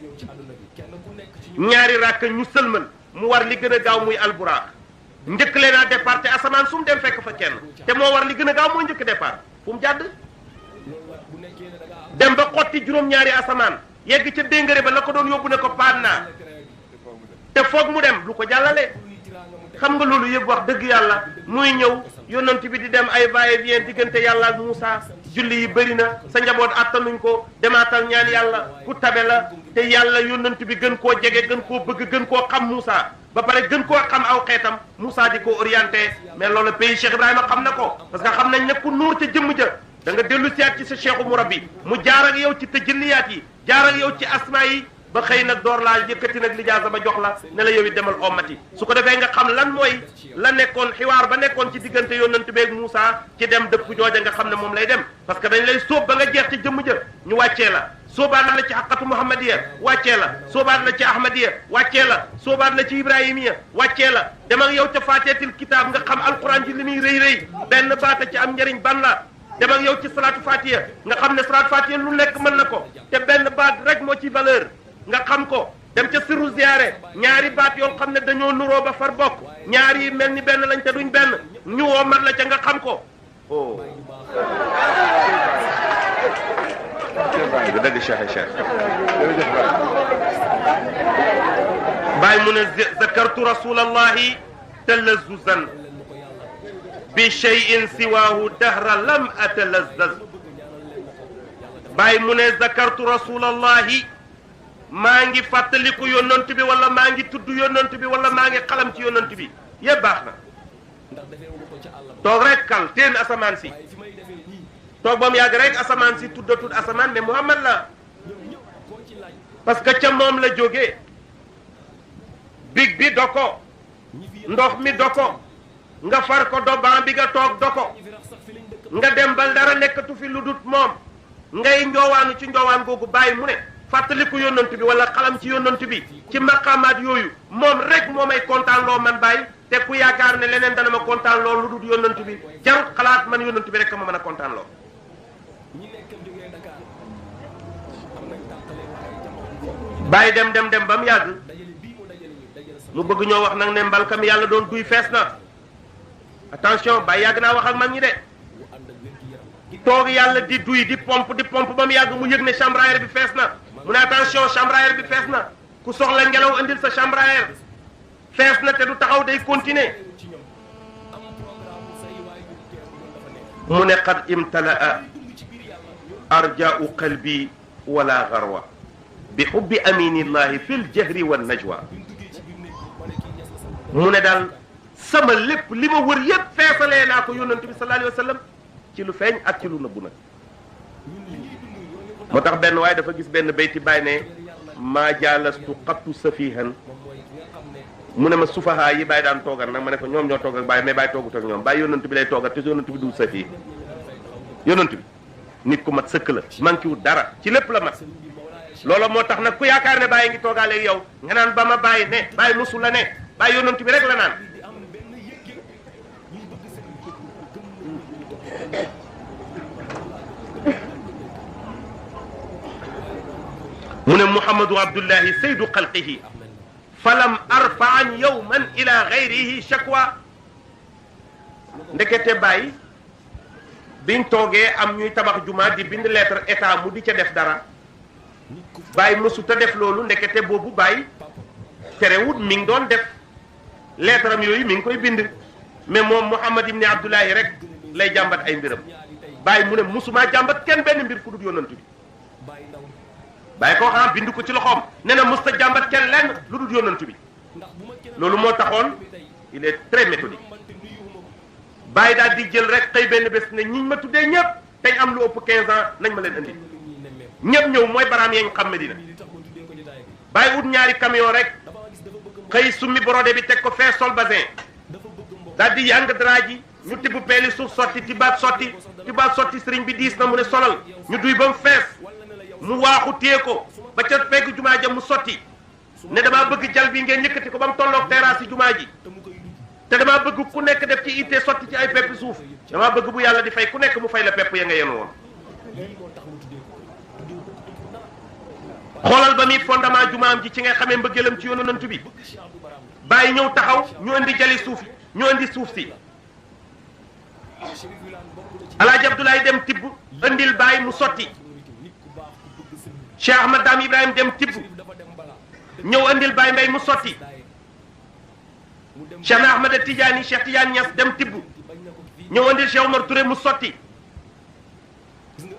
ñaari ràkk ñu sëlmal mu war li gën a gaaw muy alburaax njëkk leen a départ te asamaan su mu dem fekk fa kenn te moo war li gën a gaaw moo njëkk départ fu mu jàdd dem ba xotti juróom-ñaari asamaan yegg ca déngare ba la ko doon yóbbu ne ko paan naa te foog mu dem lu ko jàllale xam nga loolu yëpp wax dëgg yàlla muy ñëw yonent bi di dem ay va-et-vient diggante yàlla ak Moussa julli yi bëri na sa njaboot attanuñ ko demaatal ñaan yàlla ku tabe la te yàlla yonent bi gën koo jege gën koo bëgg gën koo xam Moussa ba pare gën koo xam aw xeetam Moussa di ko orienté mais loolu pays Cheikh Ibrahima xam na ko parce que xam nañ ne ku nuur ca jëmm ja da nga dellu siyaat ci sa cheikhu murabbi mu jaar ak yow ci tëjëliyaat yi jaar ak yow ci asma yi ba xëy nag door laa yëkkati nag lijaasa ba jox la ne la yow it demal ommati su ko defee nga xam lan mooy la nekkoon xiwaar ba nekkoon ci diggante yonent beeg Moussa ci dem dëpp jooja nga xam ne moom lay dem parce que dañ lay sóob ba nga jeex ci jëmm ja ñu wàccee la soobaat la ci xaqatu muhammadiya wàccee la soobaat la ci ahmadiya wàccee la soobaat la ci ibrahimiya wàccee la dem ak yow ca faateetil kitaab nga xam alquran ji li muy rëy rëy benn baata ci am njëriñ ban la dem ak yow ci salaatu fatiha nga xam ne salaatu fatiha lu nekk mën na ko te benn baat rek moo ci valeur nga xam ko dem ca sirru ziyaare ñaari baat yoo xam ne dañoo nuroo ba far bokk ñaari yi mel ni benn lañ te duñ benn ñu woo mat la ca nga xam ko oh dëgg Cheikh Baay mu ne zakartu rasulallahi talazzuzan bi shay'in siwaahu dahra lam atalazzaz Baay mu ne zakartu rasulallahi maa ngi fàttaliku yonent bi wala maa ngi tudd yonent bi wala maa ngi xalam ci yonent bi yëpp baax na toog rek kal teen asamaan si toog ba mu yàgg rek asamaan si tuddatul asamaan mais Muhammad la parce que ca moom la jógee big bi doko ndox mi doko nga far ko doban bi nga toog doko nga dem ba dara nekkatu fi lu dut moom ngay njoowaanu ci njoowaan googu bàyyi mu ne fàttaliku yonent bi wala xalam ci yonent bi ci maqaamaat yooyu moom rek moo may kontaan loo man bàyyi te ku yaakaar ne leneen dana ma kontaan loo lu dut yonent bi jarut xalaat man yonent bi rek ma mën a kontaan loo bàyyi dem ba mu yàgg mu bëgg ñoo wax nag ne mbalkam yàlla doon duy fees na attention bàyyi yàgg naa wax ak man ñi de toog yàlla di duy di pompe ba mu yàgg mu yëg ne chambre à air bi fees na mu ne attention chambre à air bi fees na ku soxla ngelaw andil sa chambre à air fees na te du taxaw day continuer mu ne qad imtalaa arjaau qalbi wala garwa bi xubbi aminillahi fil jahri wan najwa mu ne daal sama lépp li ma wër yépp feesalee naa ko yonent bi sallallahu alayhi wa sallam ci lu feeñ ak ci lu nëbbu nag moo tax benn waaye dafa gis benn bayti bàyyi ne maa jaalastu qattu safihan mu ne ma sufaha yi bàyyi daan toogal nag ma ne ko ñoom ñoo toog ak bàyyi mais bàyyi toogut ak ñoom bàyyi yonent bi lay toogal te yonent bi du safi yonent bi nit ku mat sëkk la manqué wut dara ci lépp la mat loolu moo tax nag ku yaakaar ne bàyyi ngi toogaale yow nga naan ba ma bàyyi ne bàyyi musu la ne bàyyi yonent bi rek la naan mu ne Muhammadu Abdullahi saydu xalqihi falam arfaan yawman ila gayrihi shakwa ndekete bàyyi biñ toogee am ñuy tabax jumaa di bind lettre état mu di ca def dara bàyyi mësut a def loolu ndekete boobu bàyyi terewut mi ngi doon def lettre am yooyu mi ngi koy bind mais moom Muhammad ibni Abdullahi rek lay jàmbat ay mbiram bàyyi mu ne mësumaa jàmbat kenn benn mbir ku dul yonent bi bàyyi ko xam bind ko ci loxoom nee na mësta jàmbat kenn lenn lu dul yonent bi loolu moo taxoon il est très méthodique bàyyi daal di jël rek xëy benn bés ne ñiñ ma tuddee ñëpp teñ am lu ëpp 15 ans nañ ma leen indi ñëpp ñëw mooy baraam yeñ xam Medina bàyyi ut ñaari camion rek xëy summi borodé bi teg ko fee sol basin daal di yàng dara ji ñu tibb peeli suuf sotti tibaat sotti sëriñ bi diis na mu ne solal ñu duy ba mu fees mu waaxu téye ko ba ca pegg jumaa ja mu sotti ne damaa bëgg jal bi ngeen yëkkati ko ba mu tolloog terrasse yi jumaa ji te damaa bëgg ku nekk def ci ittee sotti ci ay pepp suuf damaa bëgg bu yàlla di fay ku nekk mu fay la pepp ya nga yenu woon xoolal ba muy fondement jumaam ji ci ngay xamee mbëggeelam ci yonent bi bàyyi ñëw taxaw ñu indi jali suuf yi ñu indi suuf si alaaji Abdoulaye dem tibb indil bàyyi mu sotti Cheikh Ahmad Dame Ibrahim dem tibb ñëw indil bàyyi mbay mu sotti Cheikh na Ahmad Tidiane Cheikh Tidiane Niass dem tibb ñëw indil Cheikh Omar Touré mu sotti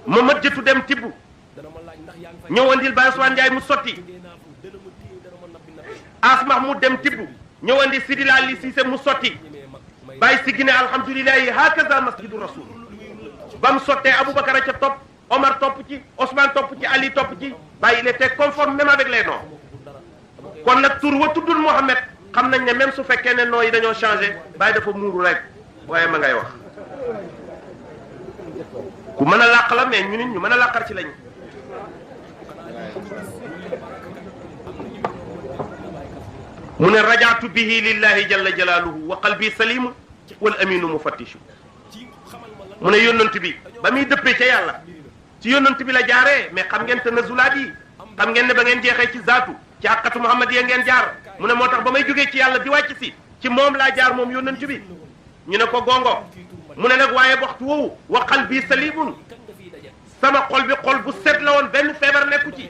Mamad Jëtu dem tibb ñëw andil Baye Ousmane Ndiaye mu sotti As Mahmoud dem tibb ñëw andi Sidi Lali Cissé mu sotti Baye si Guinée alhamdulilahi hakaza masjidu rasul ba mu sottee Aboubacar a ca topp Omar topp ci Ousmane topp ci Ali topp ci Baye il était conforme même avec les noms kon nag tur wa tuddul Mohamed xam nañ ne même su fekkee ne noo yi dañoo changé Baye dafa muuru rek waaye ma ngay wax ku mën a làq la mais ñu nit ñu mën a làqar ci lañ mu ne rajaatu bihi lillahi jalla jalaaluhu wa qalbi salimu wal aminu mufattishu mu ne yónnant bi ba muy dëppee ca yàlla ci yónnant bi la jaaree mais xam ngeen te nazulaat yi xam ngeen ne ba ngeen jeexee ci zaatu ci àqatu Muhammad ya ngeen jaar mu ne moo tax ba may jógee ci yàlla di wàcc si ci moom laa jaar moom yónnant bi ñu ne ko gongo mu ne nag waaye waxtu woowu wa qalbi salimun sama xol bi xol bu set la woon benn feebar nekku ci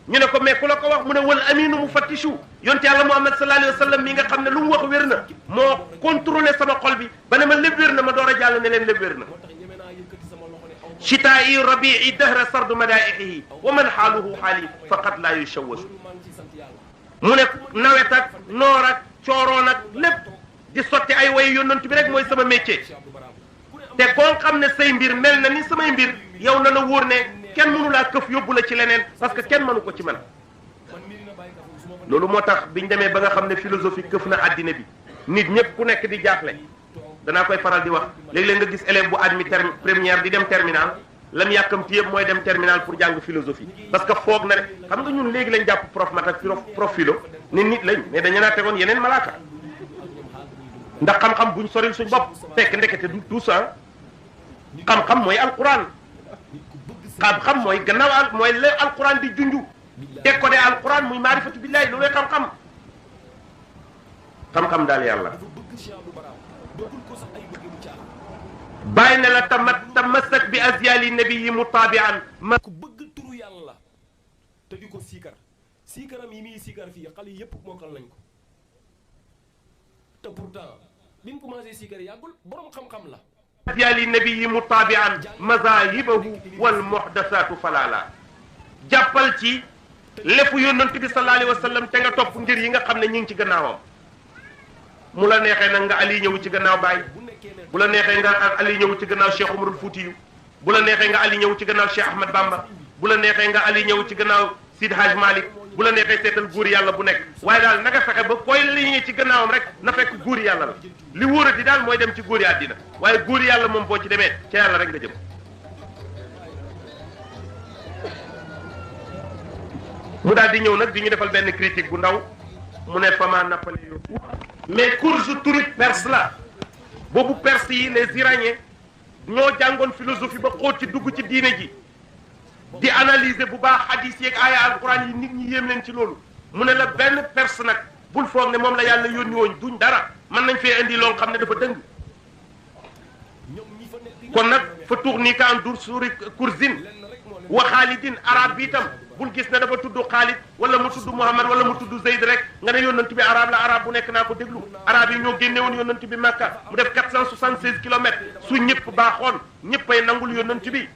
ñu ne ko mais ku la ko wax mu ne wal aminu mufattishu yonte yàlla Muhammad sallallahu alayhi wa sallam mi nga xam ne lu mu wax wér na moo contrôlé sama xol bi ba ne ma lépp wér na ma door a jàll ne leen lépp wér na chitaa'i rabi'i dahra sardu madaihihi wa man xaaluhu xaali faqad laa yushawwashu mu ne nawet ak noor ak cooroon ak lépp di sotti ay way yonent bi rek mooy sama métier te koo xam ne say mbir mel na ni samay mbir yow na la wóor ne kenn mënu laa këf yóbbu la ci leneen parce que kenn mënu ko ci man loolu moo tax biñ demee ba nga xam ne philosophie këf na àddina bi nit ñëpp ku nekk di jaaxle danaa koy faral di wax léeg-léeg nga gis élève bu admis première di dem terminal lam yàkkamti yëpp mooy dem terminal pour jàng philosophie parce que foog na ne xam nga ñun léegi lañ jàpp prof mat ak prof philo ne nit lañ mais dañu naa tegoon yeneen malaaka ndax xam-xam buñ soril suñ bopp fekk ndekete du tout ça xam-xam mooy alquran xam-xam mooy gannaaw mooy la alquran di junju teg ko de alquran muy maarifatu billahi loolu xam-xam xam-xam daal yàlla bàyyi ne la tamassak bi azyali nabiyi mutaabian ma ku bëgg turu yàlla te di ko siikaram yi muy siikar fii xale yépp mokkal nañ ko te pourtant bi mu commencé siikar yàggul borom xam-xam la azyali nabiyi mutaabian mazahibahu wal muhdasatu falala jàppal ci lépp yonent bi sallallahu alayhi wa sallam te nga topp ngir yi nga xam ne ñi ngi ci gannaawam mu la neexee nag nga ali ñëw ci gannaaw Baay bu la neexee nga ali ñëw ci gannaaw Cheikh Umarul Fuutiyu bu la neexee nga ali ñëw ci gannaaw Cheikh Ahmad Bamba bu la neexee nga ali ñëw ci gannaaw Sid Haj Malik bu la neexee seetal góor yàlla bu nekk waaye daal nanga fexe ba koy li ci gannaawam rek na fekk góor yàlla la li wóorati daal mooy dem ci góor yi àddina waaye góor yàlla moom boo ci demee ca yàlla rek nga jëm mu daal di ñëw nag di ñu defal benn critique bu ndaw mu ne fama nappale yo mais course touriste perse la boobu perse yi les iraniens ñoo jàngoon philosophie ba xóot ci dugg ci diine ji di analyser bu baax hadis yeeg aaya alquran yi nit ñi yéem leen ci loolu mu ne la benn perse nag bul foog ne moom la yàlla yónni woon duñ dara mën nañ fee indi loo xam ne dafa dëng kon nag fa tuux nii ka an dur suuri kurzin wa xaalidin arab bi itam bul gis ne dafa tudd Xaalid wala mu tudd Muhammad wala mu tudd Zeyd rek nga ne yonent bi arab la arab bu nekk naa ko déglu arab yi ñoo génne woon yonent bi Makka mu def 476 kilomètres su ñëpp baaxoon ñëppay nangul yonent bi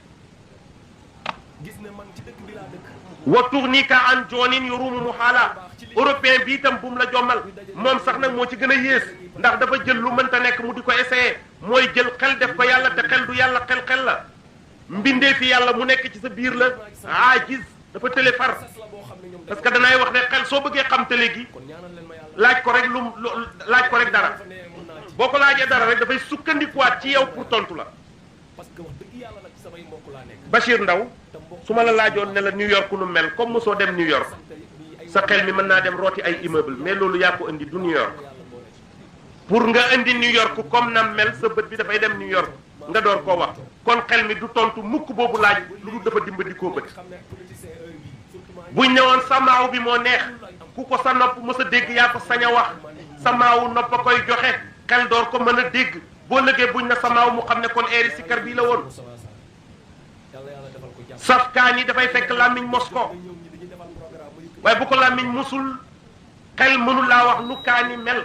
wa tughnika an joonin yurumu muhaala européen bi itam bu mu la jommal moom sax nag moo ci gën a yées ndax dafa jël lu mënta nekk mu di ko essayé mooy jël xel def ko yàlla te xel du yàlla xel la mbindee fi yàlla mu nekk ci sa biir la ajiz dafa tële far parce que danaay wax ne xel soo bëggee xam tële gi laaj ko rek laaj ko rek dara boo ko laajee dara rek dafay sukkandikuwaat ci yow pour tontu la. Bachir Ndaw su ma la laajoon ne la New York nu mel comme mosoo dem New York sa xel mi mën naa dem rooti ay immeuble mais loolu yaa ko indi du New York pour nga indi New York comme na mel sa bët bi dafay dem New York nga door koo wax kon xel mi du tontu mukk boobu laaj lu dul dafa dimbali koo bët. buñ ñëwoon sa maaw bi moo neex ku ko sa nopp mos a dégg yaa ko sañ a wax sa maawu nopp a koy joxe xel door ko mën a dégg boo lëgee buñ na sa maaw mu xam ne kon eeri sikar bii la woon. saf kaan yi dafay fekk làmmiñ mos ko waaye bu ko làmmiñ mosul xel mënul laa wax nu kaani mel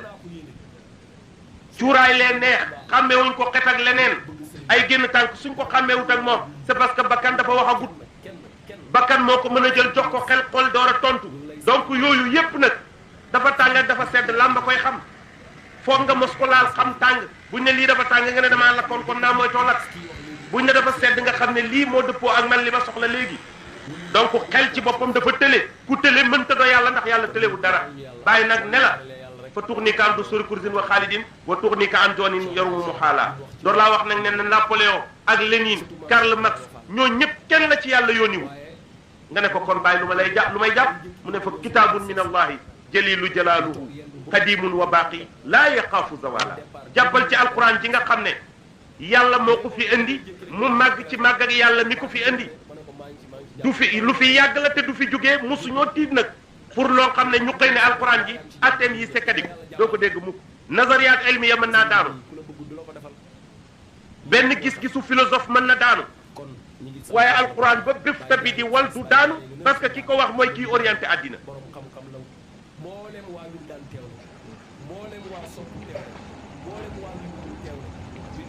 cuuraay lee neex xàmmewuñ ko xet ak leneen ay génn tànk suñ ko xàmmewut ak moom c'est parce que bakkan dafa wax agut bakkan moo ko mën a jël jox ko xel xol door a tontu donc yooyu yépp nag dafa tàng ak dafa sedd làmba koy xam foog nga mos ko laal xam tàng buñ ne lii dafa tàng nga ne damaa lakkoon kon naa mooy toolak buñ ne dafa sedd nga xam ne lii moo dëppoo ak man li ma soxla léegi donc xel ci boppam dafa tële ku tële mënta do yàlla ndax yàlla tëlewul dara bàyyi nag ne la fa tuxnika an du sori kursin wa xaalidin wa tuxnika an joonin yarumu mu xaalaa door laa wax nag ne Napoléon ak Lénine Karl Marx ñoo ñëpp kenn la ci yàlla yónniwu nga ne ko kon bàyyi lu may jàpp mu ne fa kitaabun min allahi jalilu jalaaluhu qadimun wa baaqi laa yaxaafu zawala jàppal ci alquran ji nga xam ne yàlla moo ko fi indi mu màgg ci màgg ak yàlla mi ko fi indi du fi lu fi yàgg la te du fi jógee musuñoo tiit nag pour loo xam ne ñu xëy ne alquran ji atteem yi sekkadik doo ko dégg mukk nazariyaat ilmiya mën naa daanu benn gis-gisu philosophe mën na daanu waaye alquran ba béfta bi di wal du daanu parce que ki ko wax mooy kii orienté àddina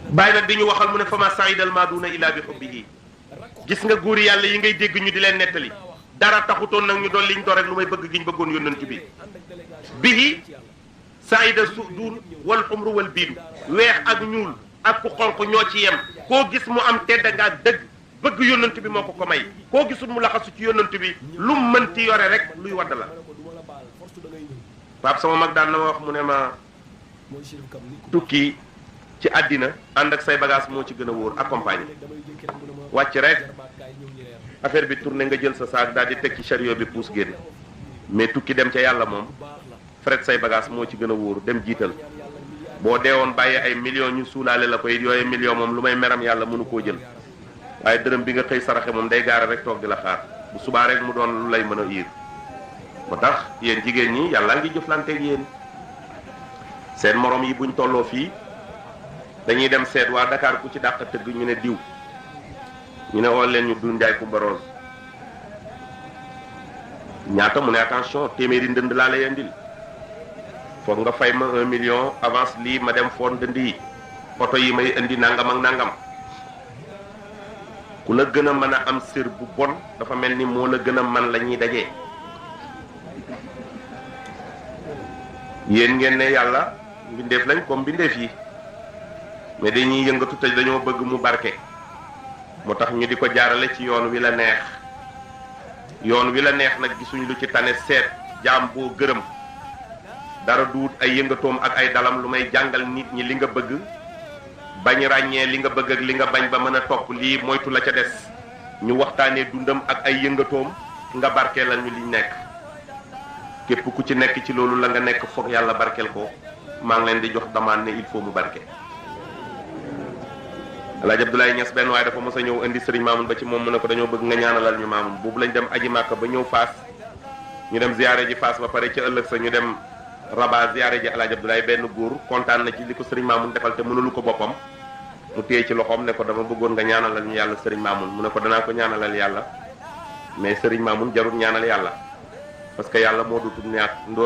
bàyyi nag di ñu waxal mu ne fama saidal maaduna illa bi xubbihi gis nga góor yàlla yi ngay dégg ñu di leen nettali dara taxutoon nag ñu doon liñ doon rek lu may bëgg giñ bëggoon yónnent bi bihi saida sudur wal xumru wal biidu weex ak ñuul ak ku xonq ñoo ci yem koo gis mu am tedd nga dëgg bëgg yónnent bi moo ko ko may koo gisul mu laxasu ci yónnent bi lu mu mënti yore rek luy wadd la Pape sama mag daan na ma wax mu ne ma tukki ci àddina ànd ak say bagage moo ci gën a wóor accompagné wàcc rek affaire bi tourné nga jël sa saak daal di teg ci chariot bi puus génn mais tukki dem ca yàlla moom fret say bagage moo ci gën a wóor dem jiital boo deewoon bàyyi ay millions ñu suulaale la koy yooyu millions moom lu may meram yàlla mënu koo jël waaye dërëm bi nga xëy saraxe moom day gaara rek toog di la xaar bu subaa rek mu doon lu lay mën a yiir moo tax yéen jigéen ñi yàlla ngi jëflanteeg yéen seen morom yi buñ tolloo fii dañuy dem seet waa Dakar ku ci dàq tëgg ñu ne diw ñu ne woon leen ñu du njaay Kumba Rose ñaata mu ne attention téeméeri ndënd laa lay indil foog nga fay ma 1 million avance lii ma dem foon ndënd yi oto yi may indi nangam ak nangam ku la gën a mën a am sër bu bon dafa mel ni moo la gën a man la ñuy dajee yéen ngeen ne yàlla mbindeef lañ comme mbindeef yi mais dañuy yëngatu te dañoo bëgg mu barke moo tax ñu di ko jaarale ci yoon wi la neex yoon wi la neex nag gisuñ lu ci tane seet jaam boo gërëm dara duut ay yëngatoom ak ay dalam lu may jàngal nit ñi li nga bëgg bañ ràññee li nga bëgg ak li nga bañ ba mën a topp lii moytu la ca des ñu waxtaanee dundam ak ay yëngatoom nga barkeel la ñu liñ nekk képp ku ci nekk ci loolu la nga nekk foog yàlla barkeel ko maa ngi leen di jox demande ne il faut mu barke Alaaji Abdoulaye Niass benn waaye dafa mos a ñëw indi Serigne Mamoun ba ci moom mu ne ko dañoo bëgg nga ñaanalal ñu Mamoun boobu lañ dem aji Màkka ba ñëw Faas ñu dem ziyaare ji Faas ba pare ca ëllëg sa ñu dem Rabat ziyaare ji Alaaji Abdoulaye benn góor kontaan na ci li ko Serigne Mamoun defal te mënulu ko boppam mu téye ci loxoom ne ko dama bëggoon nga ñaanalal ñu yàlla Serigne Mamoun mu ne ko danaa ko ñaanalal yàlla mais Serigne Mamoun jarul ñaanal yàlla parce que yàlla moo dutul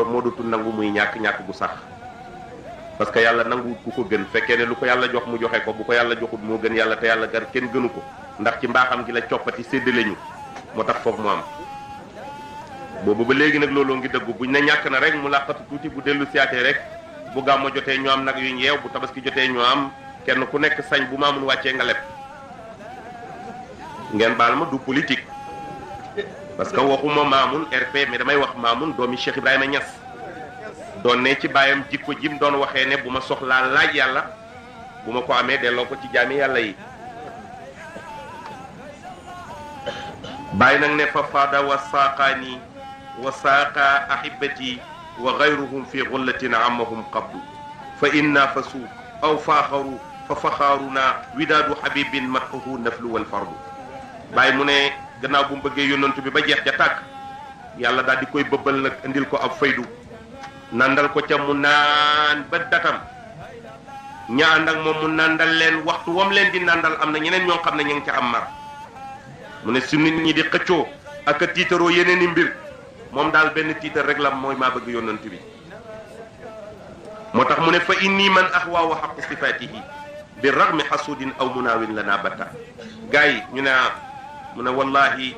moo dutul nangu muy ñàkk gu sax parce que yàlla nanguwut ku ko gën fekkee ne lu ko yàlla jox mu joxe ko bu ko yàlla joxut moo gën yàlla te yàlla gar kenn gënu ko ndax ci mbaaxam gi la coppati séddale ñu moo tax foofu mu am boobu ba léegi nag looloo ngi dëggu buñ ne ñàkk na rek mu làqatu tuuti bu dellu siyaatee rek bu gàmmo jotee ñu am nag yuñ yeew bu tabaski jotee ñu am kenn ku nekk sañ bu maamun wàccee nga leb ngeen baal ma du politique parce que waxuma maamun RP mais damay wax maamun doomi Cheikh Ibrahima Niass doon ne ci bàyyam jikko jim doon waxee ne bu ma soxlaa laaj yàlla bu ma ko amee delloo ko ci jaami yàlla yi bàyyi nag ne fa faada wa saaqaani wa saaqa ahibati wa gayruhum fi gullatin amahum qabdu fa inna fa suuq aw faaxaru fa faxaaruna widaadu habibin matxuhu naflu wal fardu bàyyi mu ne gannaaw bu mu bëggee yónnantu bi ba jeex ja tàkk yàlla daal di koy bëbbal nag indil ko ab faydu nandal ko ca mu naan ba datam ña ànd ak moom mu nandal leen waxtu wam leen di nandal am na ñeneen ñoo xam ne ñu ngi ca am mar mu ne su nit ñi di xëccoo ak a tiitaroo yeneen i mbir moom daal benn tiitar rek la mooy maa bëgg yónnantu bi moo tax mu ne fa inni man axwaa wa xaqu sifaatihi bi ragmi xasudin aw munaawin lana batta gars yi ñu ne mu ne wallahi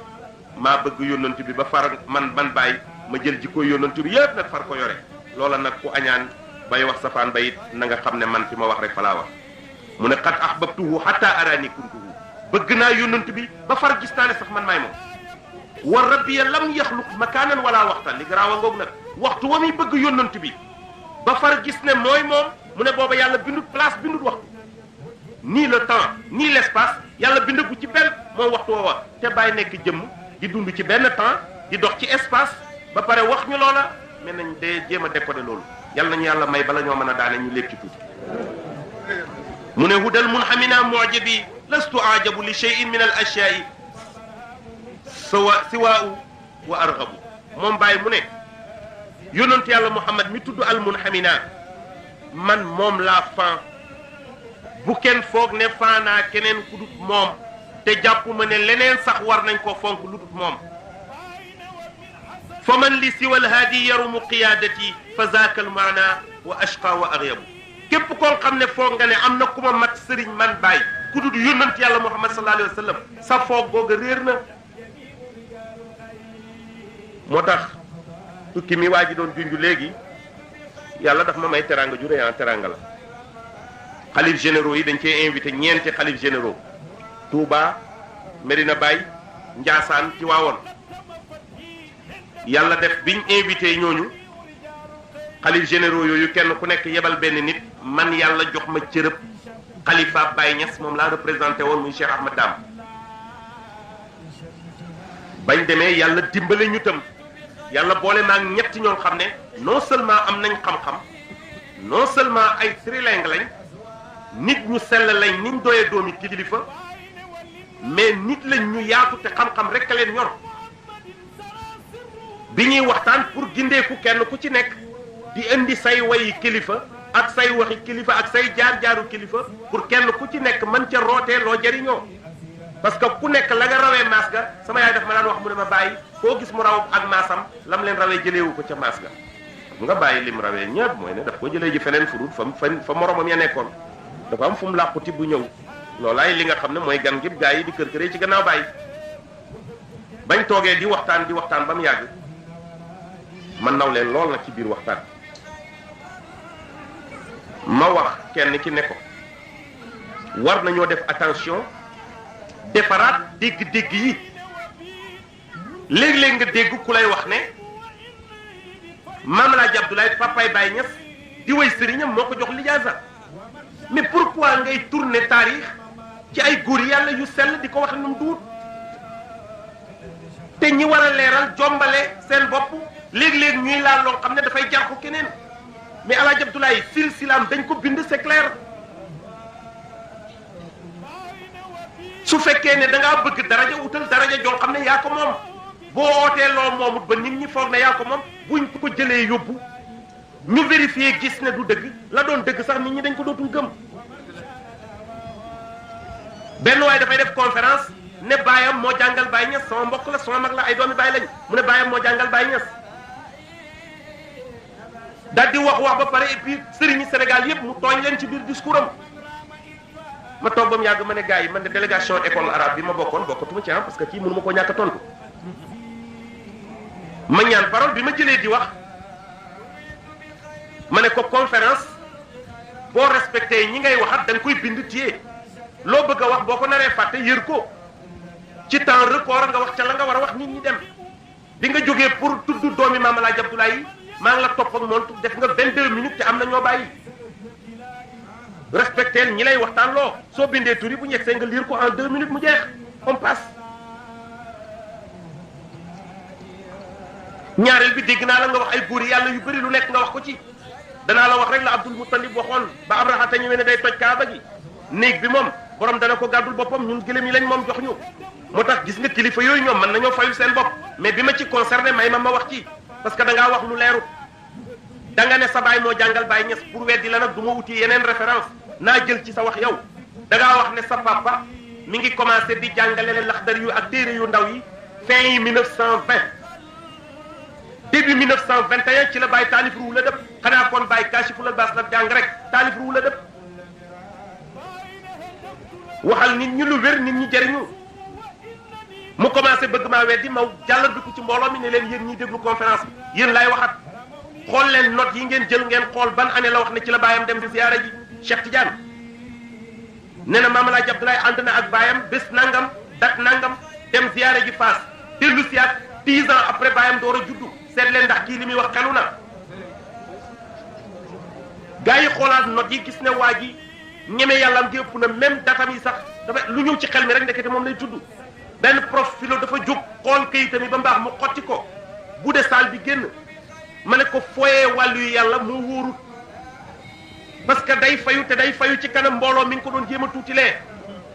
maa bëgg yónnantu bi ba far man bàyyi ma jël jikko yónnantu bi yëpp nag far ko yore loola nag ku añaan bay wax safaan ba it na nga xam ne man fi ma wax rek fa laa wax mu ne qad ahbabtuhu hatta arani kuntuhu bëgg naa yónnantu bi ba far gis naa ne sax man maay moom wa rabbiya lam yaxluq makaanan wala waxtaan li garaawa ngoog nag waxtu wa muy bëgg yónnantu bi ba far gis ne mooy moom mu ne booba yàlla bindut place bindut waxtu ni le temps ni l'espace yàlla bindagu ci benn moom waxtu woowa te bàyyi nekk jëmm di dund ci benn temps di dox ci espace ba pare wax ñu loola mais nañ de jéem a décoder loolu yàlla nañu yàlla may bala ñoo mën a daane ñu lépp ci tuuti mu ne hudal munhamina mu'jabi lastu ajabu li shay'in min al ashya'i siwaa'u wa arghabu moom bàyyi mu ne yonent yàlla Muhammad mi tudd al munhamina man moom laa fan bu kenn foog ne faanaa keneen ku dut moom te jàpp ma ne leneen sax war nañ koo fonk lu dut moom fa man li siwal haadi yarumu qiyaadati fa zaaka al maana wa ashqa wa agyabu képp koo xam ne foog nga ne am na ku ma mat sëriñ man bàyyi ku dut yonent yàlla Muhammad sallallahu alayhi wa sallam sa foog googa réer na moo tax tukki mi waa ji doon junju léegi yàlla daf ma may teranga ju réy teranga la xalif généraux yi dañ cee invité ñeenti xalif généraux Touba Medina Baye Ndiassane ci waawoon yàlla def biñ invité ñooñu xalif généraux yooyu kenn ku nekk yebal benn nit man yàlla jox ma cërëb xalifa Baye Niass moom laa représenté woon muy Cheikh Ahmad Dam bañ demee yàlla dimbale ñu tam yàlla boole maag ñetti ñoo xam ne non seulement am nañ xam-xam non seulement ay trilingue lañ nit ñu sell lañ niñ doyee doomi kilifa mais nit lañ ñu yaatu te xam-xam rek a leen ñor bi ñuy waxtaan pour gindeeku kenn ku ci nekk di indi say wayi kilifa ak say waxi kilifa ak say jaar-jaaru kilifa pour kenn ku ci nekk mën ca rootee loo jëriñoo parce que ku nekk la nga rawee maas ga sama yaay daf ma daan wax mu ne ma bàyyi koo gis mu raw ak maasam lam leen rawee jëleewu ko ca maas ga xam nga bàyyi lim rawee ñëpp mooy ne daf ko jëlee ji feneen furut fa moromam ya nekkoon dafa am fu mu làquti bu ñëw loolaay li nga xam ne mooy gan gi gaa yi di kër këree ci gannaaw bàyyi bañ toogee di waxtaan ba mu yàgg man naw leen lool nag ci biir waxtaan ma wax kenn ki ne ko war nañoo def attention defaraat dégg-dégg yi léeg-léeg nga dégg ku lay wax ne Maam Alaaji Abdoulaye papaay Baye Niass di way sëriñam moo ko jox lijaasa mais pourquoi ngay tourner taarix ci ay góor yàlla yu sell di ko wax nu mu duut te ñi war a leeral jombale seen bopp léeg-léeg ñuy laal loo xam ne dafay jar ko keneen mais Alaaji Abdoulaye silsilaam dañ ko bind c'est clair su fekkee ne da ngaa bëgg daraja utal daraja joo xam ne yaa ko moom boo ootee loo moomut ba nit ñi foog ne yaa ko moom buñ ko jëlee yóbbu ñu vérifier gis ne du dëgg la doon dëgg sax nit ñi dañ ko dootul gëm benn waaye dafay def conférence ne baayam moo jàngal Baye Niass sama mbokk la sama mag la ay doomi Baye lañ mu ne baayam moo jàngal Baye Niass daal di wax ba pare et puis sëriñi Sénégal yëpp mu tooñ leen ci biir discours am ma toog ba mu yàgg ma ne gars yi man de délégation école arabe bi ma bokkatuma ci parce que kii mënu ma koo ñàkk a tontu ma ñaan parole bi ma jëlee di wax ma ne ko conférence boo respecté ñi ngay waxat da nga koy bind téye loo bëgg a wax boo ko naree fàtte yër ko ci temps record nga wax ca la nga war a wax nit ñi dem bi nga jógee pour tudd doomi Maam Alaaji Abdoulaye yi maa ngi la topp ak moom def nga 22 minutes te am na ñoo bàyyi respecté ñi lay waxtaan loo soo bindee tur yi bu ñegsee nga lire ko en 2 minutes mu jeex on passe. ñaareel bi dégg naa la nga wax ay góor yàlla yu bëri lu nekk nga wax ko ci danaa la wax rek la Abdul Muttalib waxoon ba Abraha te ñëwee ne day toj Kaaba gi néeg bi moom borom dana ko gàddul boppam ñun gëlëm yi lañ moom jox ñu moo tax gis nga kilifa yooyu ñoom mën nañoo fayul seen bopp mais bi ma ci concerné may ma wax ci parce que da ngaa wax lu leerut da nga ne sa baay moo jàngal Baay Ñas pour weddi la nag du ma wuti yeneen référence naa jël ci sa wax yow da ngaa wax ne sa papa mi ngi commencé di jàngale Laxdari yu ak téere yu ndaw yi fin yi 1920 début 1921 ci la Baay taalif Ruuhu Ladab xanaa kon Baay Kaashiful Albaas la jàng rek taalif Ruuhu Ladab waxal nit ñi lu wér nit ñi jëriñu mu commencé bëgg maa weddi ma jàll dugg ci mbooloo mi ne leen yéen ñiy déglu conférence bi yéen laay waxat xool leen notes yi ngeen jël ngeen xool ban année la wax ne ci la baayam dem di ziyaara ji Cheikh Tidiane nee na Maam Alaaji Abdoulaye ànd na ak baayam bés nangam dat nangam dem ziyaara ji Faas dellu siyaat 10 ans après baayam door a juddu seet leen ndax kii li muy wax xelu na gars yi xoolaat notes yi gis ne waa ji ñeme yàlla am gi ëpp na même datam yi sax dafa lu ñëw ci xel mi rek ndekete moom lay tudd benn prof philo dafa jóg xool kayitam yi ba mbaax mu xotti ko bu dee saal bi génn ma ne ko fooyee wàllu yu yàlla moo wóorut parce que day fayu te day fayu ci kanam mbooloo mi ngi ko doon jéem a tuutilee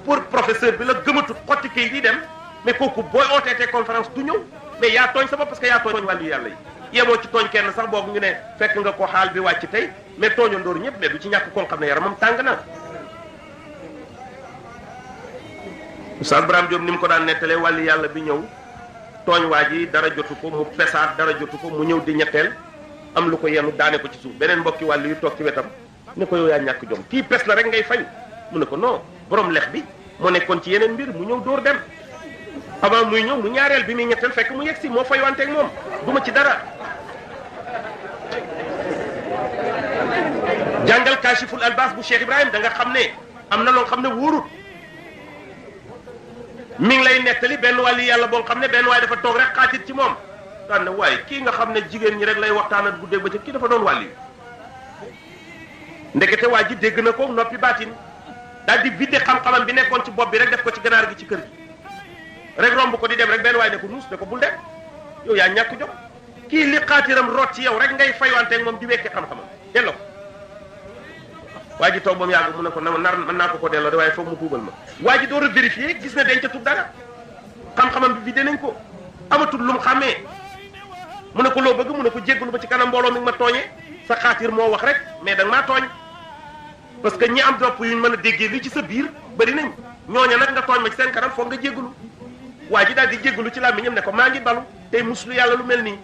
pour professeur bi la gëmatut xotti kayit yi dem mais kooku booy ooteetee conférence du ñëw mais yaa tooñ sa bopp parce que yaa tooñ wàllu yu yàlla yi yemoo ci tooñ kenn sax boobu ñu ne fekk nga ko xaal bi wàcc tey mais tooñandoor ñëpp mais du ci ñàkk koo xam ne yaramam tàng na Oustaz Braham Diop ni mu ko daan nettalee wàllu yàlla bi ñëw tooñ waa ji dara jotu ko mu pesaat dara jotu ko mu ñëw di ñetteel am lu ko yenu daane ko ci suuf beneen mbokki wàllu yu toog ci wetam ne ko yow yaa ñàkk jom kii pes la rek ngay fayu mu ne ko non borom lex bi moo nekkoon ci yeneen mbir mu ñëw dóor dem avant muy ñëw mu ñaareel bi muy ñetteel fekk mu yegsi moo fayuwanteeg moom duma ci dara jàngal Kaashiful Albaas bu Cheikh Ibrahim da nga xam ne am na loo xam ne wóorut mi ngi lay nettali benn wàllu yàlla boo xam ne benn waaye dafa toog rek xaatit ci moom daan ne waaye kii nga xam ne jigéen ñi rek lay waxtaanal guddeeg ba ca kii dafa doon wàllu yi ndekete waa ji dégg na ko noppi baatin daal di vidde xam-xamam bi nekkoon ci bopp bi rek def ko ci ganaar gi ci kër gi rek romb ko di dem rek benn waaye ne ko nuus ne ko bul dem yow yaa ñàkk jom kii li xaatiram root ci yow rek ngay faywanteeg moom di wekki xam-xamam delloo ko waa ji toog ba mu yàgg mu ne ko nar mën naa ko delloo de waaye foog mu tuubal ma waa ji door a vérifier gis na dencatul dara xam-xamam bi vidé nañ ko amatul lu mu xàmmee mu ne ko loo bëgg mu ne ko jéggalu ba ci kanam mbooloo mi ma tooñee sa xaatir moo wax rek mais da nga maa tooñ parce que ñi am dopp yuñ mën a déggee li ci sa biir bëri nañ ñooña nag nga tooñ ma ci seen kanam foog nga jéggalu waa ji daal di jéggalu ci làmmiñam ne ko maa ngi balu tey muslu yàlla lu mel nii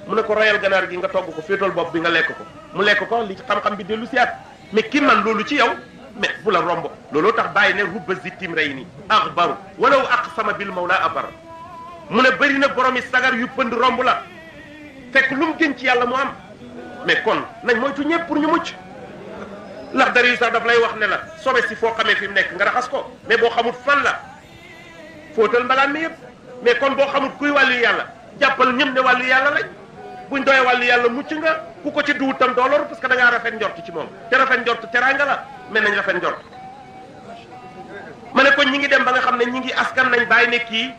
mu ne ko royal ganaar gi nga togg ko féetool bopp bi nga lekk ko mu lekk ko li xam-xam bi dellu siyaat mais ki man loolu ci yow mais bu la romb looloo tax bàyyi ne rubba zittim rey ni axbaru walaw aqsama bil mawla abar mu ne bëri na boromi sagar yu pënd romb la fekk lu mu gën ci yàlla mu am mais kon nañ moytu ñëpp pour ñu mucc Laxdari yu sax daf lay wax ne la sobe si foo xamee fi mu nekk nga raxas ko mais boo xamul fan la fóotal mbalaan mi yëpp mais kon boo xamul kuy wàllu yàlla jàppal ñëm ne wàllu yàlla lañ buñ doyee wàllu yàlla mucc nga ku ko ci duwut tam doo loru parce que da ngaa rafet njort ci moom te rafet njort teraanga la mais nañ rafet njort ma ne kon ñi ngi dem ba nga xam ne ñi ngi askan nañ bàyyi ne kii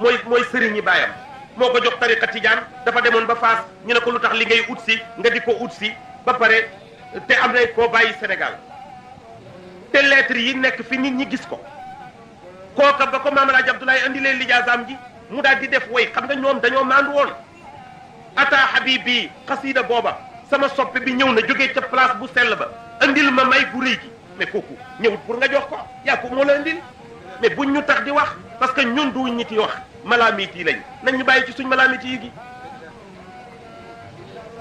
mooy sëriñ ñi bàyyam moo ko jox tariqa tijaan dafa demoon ba Faas ñu ne ko lu tax li ngay ut si nga di ko ut si ba pare te am na koo bàyyi Sénégal te lettre yi nekk fi nit ñi gis ko kooka ba ko Maam Alaaji Abdoulaye andi leen lijaasaam gi mu daal di def way xam nga ñoom dañoo maandu woon ata habibi xasida booba sama soppe bi ñëw na jógee ca place bu sell ba andil ma may bu rëy gi mais kooku ñëwut pour nga jox ko yaa ko moo la andil mais buñ ñu tax di wax parce que ñun du ñit yi wax malaamit yi lañ nañ ñu bàyyi ci suñ malaamit yi gi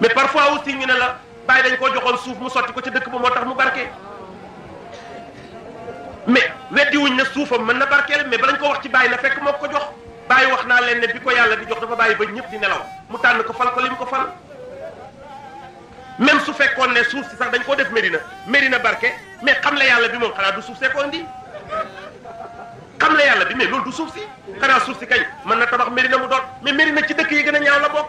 mais parfois aussi ñu ne la bàyyi dañ koo joxoon suuf mu sotti ko ci dëkk ba moo tax mu barke mais weddi wuñ ne suufam mën na barkeel mais balañ ko wax ci bàyyi na fekk moo ko jox bàyyi wax naa leen ne bi ko yàlla di jox dafa bàyyi ba ñëpp di nelaw mu tànn ko fal ko li mu ko fal même su fekkoon ne suuf si sax dañ koo def Médina barke mais xam la yàlla bi moom xanaa du suuf see ko indi xam la yàlla bi mais loolu du suuf si xanaa suuf si kañ mën na tabax Médina mu doon mais Médina ci dëkk yi gën a ñaaw la bokk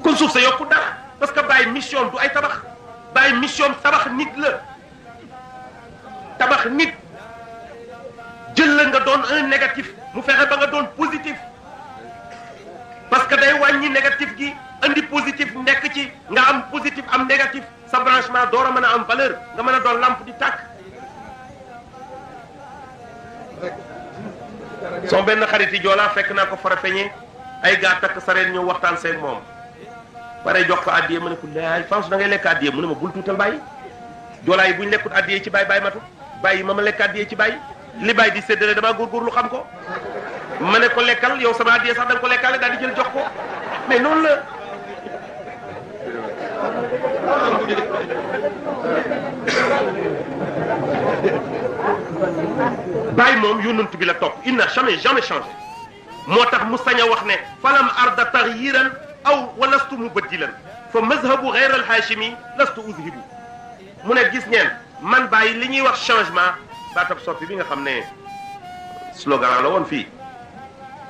kon suuf sa yokku dara parce que bàyyi mission du ay tabax bàyyi mission tabax nit la tabax nit jël la nga doon un négatif mu fexe ba nga doon positif parce que day wàññi négatif gi andi positif nekk ci nga am positif am négatif sa branchement door a mën a am valeur nga mën a doon lampe di tàkk. soo benn xarit yi joolaa fekk naa ko Farafeñe ay gaa takk sareen ñëw waxtaan seen moom pare jox ko addiye mu ne ko laay France da ngay lekk addiye mu ne ma bul tuutal bàyyi joolaa yi bu ñu lekkut addiye ci bàyyi matu bàyyi ma lekk addiye ci bàyyi li bàyyi di séddale damaa góorgóorlu xam ko ma ne ko lekkal yow sama addiye sax da nga ko lekkale daal di jël jox ko mais noonu la bàyyi moom yonent bi la topp il n'a jamais changé moo tax mu sañ a wax ne falam arda taghyiran aw wa lastu mubaddilan fa mazhabu ghayr al hashimi lastu uzhibu mu ne gis ngeen man bàyyi li ñuy wax changement baatab soppi bi nga xam ne slogan la woon fii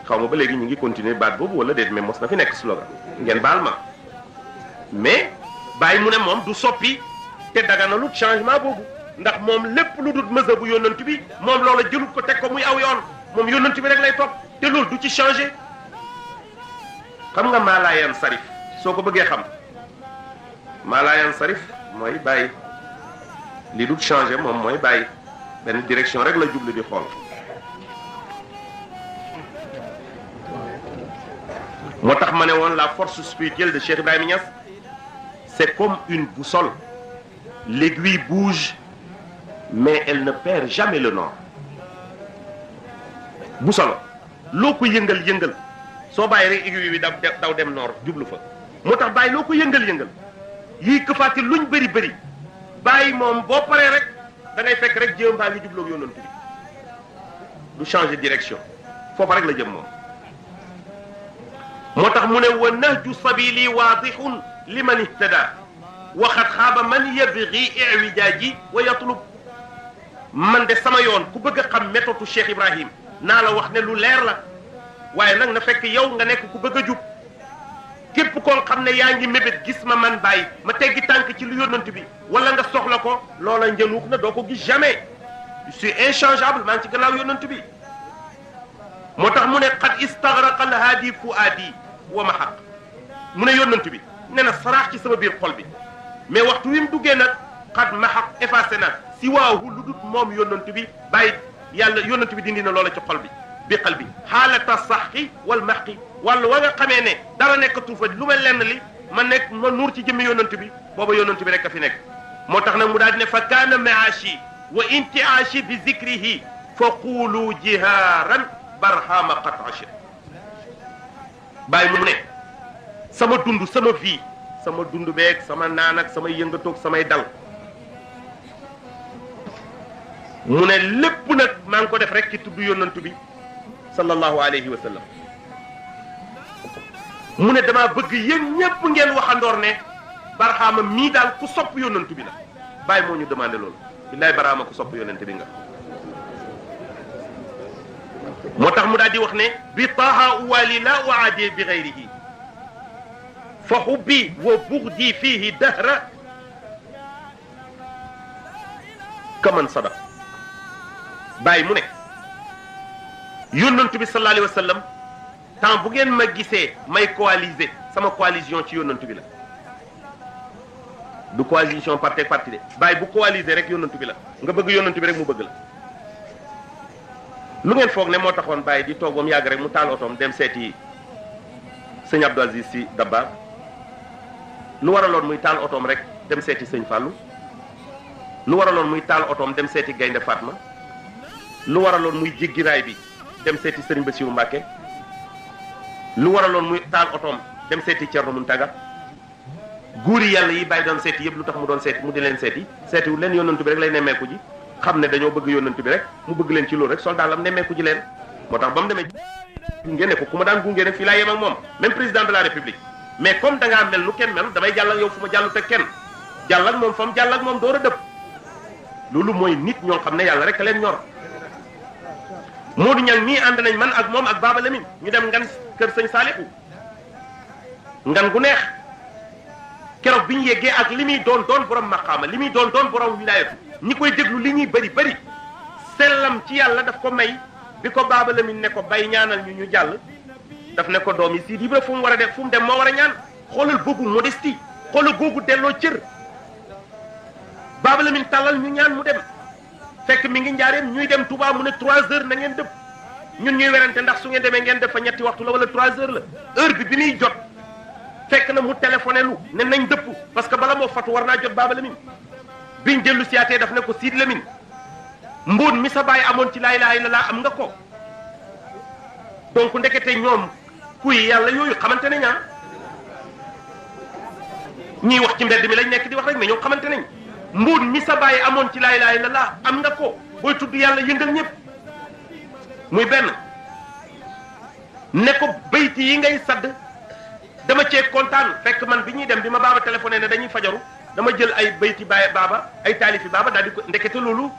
xaw ma ba léegi ñu ngi continuer baat boobu wala déet mais mos na fi nekk slogan ngeen baal ma mais bàyyi mu ne moom du soppi te daganalut changement boobu ndax moom lépp lu dul mazhabu yonent bi moom loola jëlut ko teg ko muy aw yoon moom yonent bi rek lay topp te loolu du ci changé xam nga maalayan sarif soo ko bëggee xam maalayan sarif mooy bàyyi li dul changé moom mooy bàyyi benn direction rek la jublu di xool moo tax ma ne woon la force spirituelle de Cheikh Ibrahima Niass c'est comme une boussole l'aiguille bouge mais elle ne perd jamais le nord boussole loo ko yëngal soo bàyyi rek aiguille bi daw dem nord jublu fa moo tax bàyyi loo ko yëngal yii këfaati luñ bëri bàyyi moom boo paree rek da ngay fekk rek jëm baa ngi jubloog yonent bi du changer direction foofa rek la jëm moom moo tax mu ne wa nahju sabili waadihun liman ihtada wa qad xaaba man yabghi i'wijaaji wa yatlub man de sama yoon ku bëgg a xam méthode Cheikh Ibrahim naa la wax ne lu leer la waaye nag na fekk yow nga nekk ku bëgg a jub képp koo xam ne yaa ngi mébét gis ma man bàyyi ma teggi tànk ci lu yónnant bi wala nga soxla ko loola njënuux na doo ko gis jamais je suis inchangeable maa ngi ci gannaaw yónnant bi moo tax mu ne qad istaghraqa al haadi fuaadi wa mahaq mu ne yónnant bi ne na saraax ci sama biir xol bi mais waxtu wi mu duggee nag qad mahaq effacé na si waahu lu dut moom yónnant bi bàyyi yàlla yónnant bi dindi na loola ci xol bi bi qalbi xaalata saxi wal maxqi wàllu wa nga xamee ne dara nekkatu fa lu mel lenn li ma nekk ma nuur ci jëmmi yónnant bi booba yónnant bi rek a fi nekk moo tax nag mu daal di ne fa kaana maashi wa intiaashi bi zikrihi fa quulu jihaaran barhama qatashi bàyyi mu ne sama dund sama vie sama dund beeg sama naan ak samay yëngatoog samay dal mu ne lépp nag maa ngi ko def rek ci tudd yónnant bi sallallahu alayhi wa sallam mu ne damaa bëgg yéen ñépp ngeen waxandoor ne barxaama mii daal ku sopp yónnant bi la bàyyi moo ñu demandé loolu billaay baraama ku sopp yónnant bi nga moo tax mu daal di wax ne bi taaha uwali la uaadi bi gayrihi fa xubbi wa bugdi fihi dahra kaman sadaq bàyyi mu ne yónnant bi sallallahu alayhi wa sallam temps bu ngeen ma gisee may coaliser sama coalition ci yónnant bi la du coalition parti ak parti de bàyyi bu coaliser rek yónnant bi la nga bëgg yónnant bi rek mu bëgg la lu ngeen foog ne moo taxoon bàyyi di toog ba mu yàgg rek mu taal otoom dem seeti sëñ Abdou Aziz Sy Dabakh lu waraloon muy taal otoom rek dem seeti sëñ Fallou lu waraloon muy taal otoom dem seeti Gaynde Fatma lu waraloon muy jéggi raay bi dem seeti Serigne Bassirou Mbacké lu waraloon muy taal otoom dem seeti Thierno Mountaga góori yàlla yi bàyyi doon seeti yëpp lu tax mu doon seeti mu di leen seetiwul leen yónnantu bi rek lay nemmeeku ji xam ne dañoo bëgg yónnent bi rek mu bëgg leen ci loolu rek soldat lam nemmeeku ji leen moo tax ba mu demee gunge ne ko ku ma daan gunge ne fii laa yem ak moom même président de la république mais comme da ngaa mel nu kenn mel damay jàll ak yow fu ma jàllu te kenn jàll ak moom fa mu jàll ak moom door a dëpp loolu mooy nit ñoo xam ne yàlla rek a leen ñor Modou Niang mii ànd nañ man ak moom ak Baba Lamine ñu dem ngan kër sëñ Saalihu ngan gu neex keroog bi ñu yeggee ak li muy doon borom maqaama li muy doon borom wilaayatu ñi koy déglu li ñuy bëri sellam ci yàlla daf ko may bi ko Baba Lamine ne ko bay ñaanal ñu jàll daf ne ko doom yi Sidi Ibra fu mu war a def fu mu dem moo war a ñaan xoolal googu modestie xoolal googu delloo cër Baba Lamine tàllal ñu ñaan mu dem fekk mi ngi njaareem ñuy dem Touba mu ne 3 heures na ngeen dëpp ñun ñuy werante ndax su ngeen demee ngeen def fa ñetti waxtu la wala 3 heures la heure bi muy jot fekk na mu téléphoné lu ne nañ dëpp parce que bala moo fatu war naa jot Baba Lamine biñ dellu siyaatee daf ne ko Siid Lamine mbóot mi sa baay amoon ci laa ilaaha illallaah am nga ko donc ndekete ñoom kuy yàlla yooyu xamante nañ ñiy wax ci mbedd mi lañ nekk di wax rek mais ñoom xamante nañ mbóot mi sa baay amoon ci laa ilaaha illallaah am nga ko booy tudd yàlla yëngal ñëpp muy benn ne ko bayti yi ngay sadd dama cee kontaan fekk man bi ñuy dem bi ma Baba téléphoné ne dañuy fajaru dama jël ay bayti baay Baba ay taalifi Baba daal di ko ndekete loolu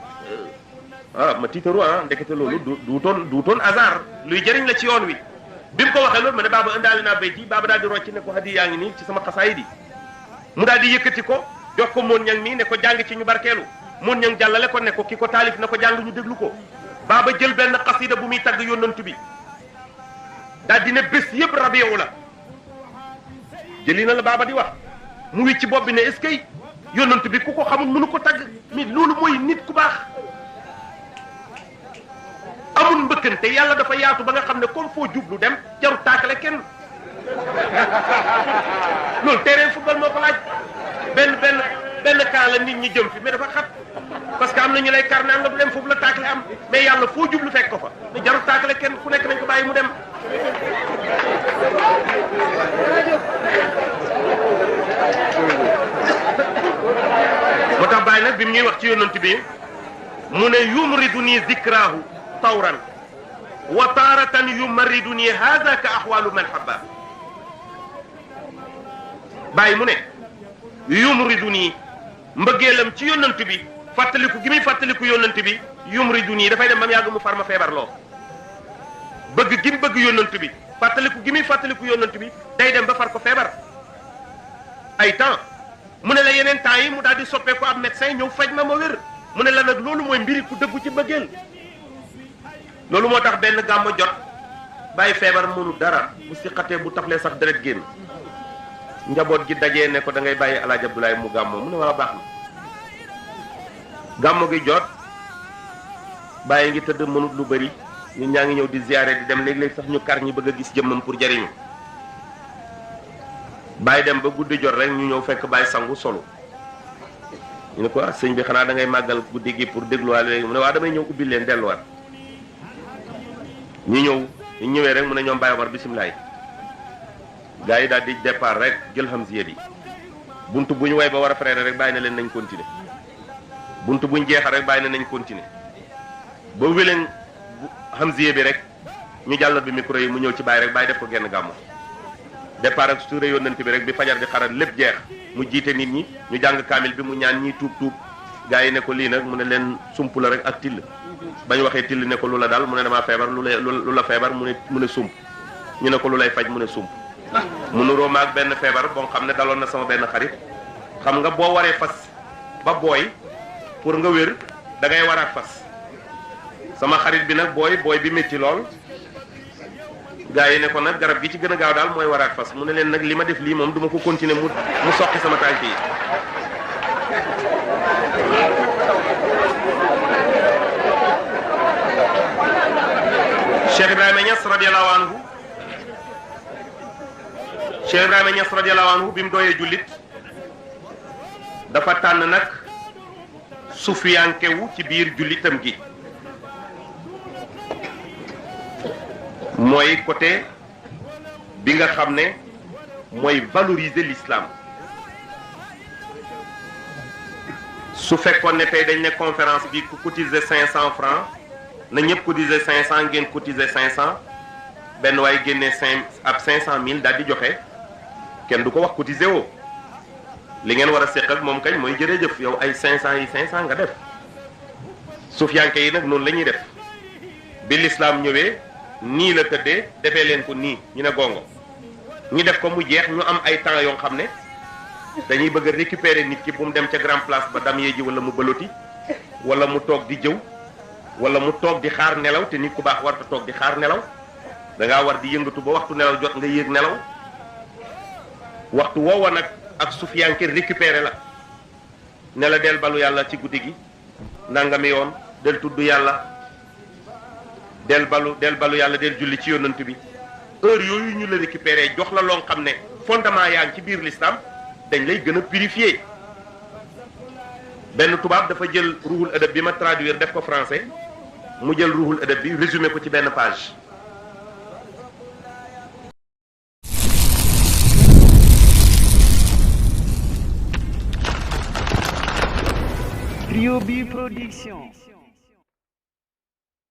ma tiitaru ndekete loolu duutoon hasard luy jëriñ la ci yoon wi bi mu ko waxee loolu ma ne Baba indaale naa bayti Baba daal di rocci ne ko hadi yaa ngi nii ci sama xasaayid yi mu daal di yëkkati ko jox ko Modou Niang mii ne ko jàng ci ñu barkeelu Modou Niang jàllale ko ne ko ki ko taalif na ko jàng ñu déglu ko Baba jël benn xasida bu muy tagg yónnantu bi daal di ne bés yëpp rabiu la jëli na la Baba di wax mu ngi ci bopp bi ne est-ce que yónnantu bi ku ko xamul mënu ko tagg mi loolu mooy nit ku baax amul mbëkkante yàlla dafa yaatu ba nga xam ne comme foo jublu dem jaru taakale kenn loolu terrain football moo ko laaj benn camp la nit ñi jëm fi mais dafa xat parce que am na ñu lay kar naan nga du dem foofu la taakale am mais yàlla foo jublu fekk ko fa mais jaru taakale kenn ku nekk nañ ko bàyyi mu dem moo tax bàyyi nag bi mu ñuy wax ci yónnant bi mu ne yumriduni zikrahu tawran wa taaratan yumarriduni hada ka ahwalu man habba bàyyi mu ne yumriduni mbëggeelam ci yónnant bi fàttaliku gi muy fàttaliku yónnant bi yumriduni dafay dem ba mu yàgg mu far ma feebar loo bëgg gi mu bëgg yónnant bi fàttaliku gi muy fàttaliku yónnant bi day dem ba far ko feebar ay temps mu ne la yeneen temps yi mu daal di soppeeku ab médecin ñëw faj ma wér mu ne la nag loolu mooy mbiri ku dëggu ci bëggeel loolu moo tax benn gàmmu jot bàyyi feebar mënu dara bu siqatee bu taflee sax deret génn njaboot gi dajee ne ko da ngay bàyyi Alaaji Abdoulaye mu gàmmoo mu ne waa baax na gàmmu gi jot bàyyi ngi tëdd mënut lu bëri ñun ñaa ngi ñëw di ziyaare di dem léeg-léeg sax ñu kar ñi bëgg a gis jëmmam pour jariñu bàyyi dem ba guddi jot rek ñu ñëw fekk bàyyi sangu solu ñu ne ko sëñ bi xanaa da ngay màggal guddi gi pour dégluwaat léegi mu ne waa damay ñëw ubbi leen delluwaat ñu ñëwee rek mu ne ñoom Baye Omar bisimilah gars yi daal di départ rek jël hamziya bi buntu bu ñu way ba war a freiner rek bàyyi na leen nañ continuer buntu bu ñu jeexal rek bàyyi na nañ continuer ba wéleen hamziya bi rek ñu jàllat bi micro yi mu ñëw ci Baye rek Baye def ko genn gàmmu départ ak suuré yónnante bi rek bi fajar di xaral lépp jeex mu jiite nit ñi ñu jàng kaamil bi mu ñaan ñiy tuub gars yi ne ko lii nag mu ne leen sump la rek ak till bañ waxee till ne ko lu la daal mu ne damaa feebar lu la feebar mu ne sump ñu ne ko lu lay faj mu ne sump mu nuroo maag benn feebar boo xam ne daloon na sama benn xarit xam nga boo waree fas ba booy pour nga wér da ngay waraat fas sama xarit bi nag booy bi métti lool gars yi ne ko nag garab gi ci gën a gaaw daal mooy waraat fas mu ne leen nag li ma def lii moom duma ko continuer mu soqi sama tànk yi Cheikh Ibrahima Niass radiyallahu anhu bi mu dooyee jullit dafa tànn nag sufiyankewu ci biir jullitam gi mooy côté bi nga xam ne mooy valoriser l'islam su fekkoon ne tey dañ ne conférence bi ku cotiser 500 francs na ñëpp cotiser 500 ngeen cotiser 500 benn waaye génnee 500 000 daal di joxe kenn du ko wax cotiser woo li ngeen war a séq ak moom kañ mooy jërëjëf yow ay 500 yi 500 nga def sufiyanke yi nag noonu la ñuy def bi l'islam ñëwee nii la tëddee defee leen ko nii ñu ne gongo ñu def ko mu jeex ñu am ay temps yoo xam ne dañuy bëgg a récupérer nit ki bu mu dem ca grand place ba dam yee ji wala mu bëloti wala mu toog di jëw wala mu toog di xaar nelaw te nit ku baax warta toog di xaar nelaw da ngaa war di yëngatu ba waxtu nelaw jot nga yéeg nelaw waxtu woowa nag ak sufiyanke récupérer la ne la del balu yàlla ci guddi gi nangami yoon del tudd yàlla del balu yàlla del julli ci yonant bi heure yooyu ñu la récupérer jox la loo xam ne fondement yaa ngi ci biir l'islam dañ lay gën a purifier benn tubaab dafa jël ruhul adab bi ma traduire def ko français mu jël ruhul adab bi résumé ko ci benn page. Ryobi Production.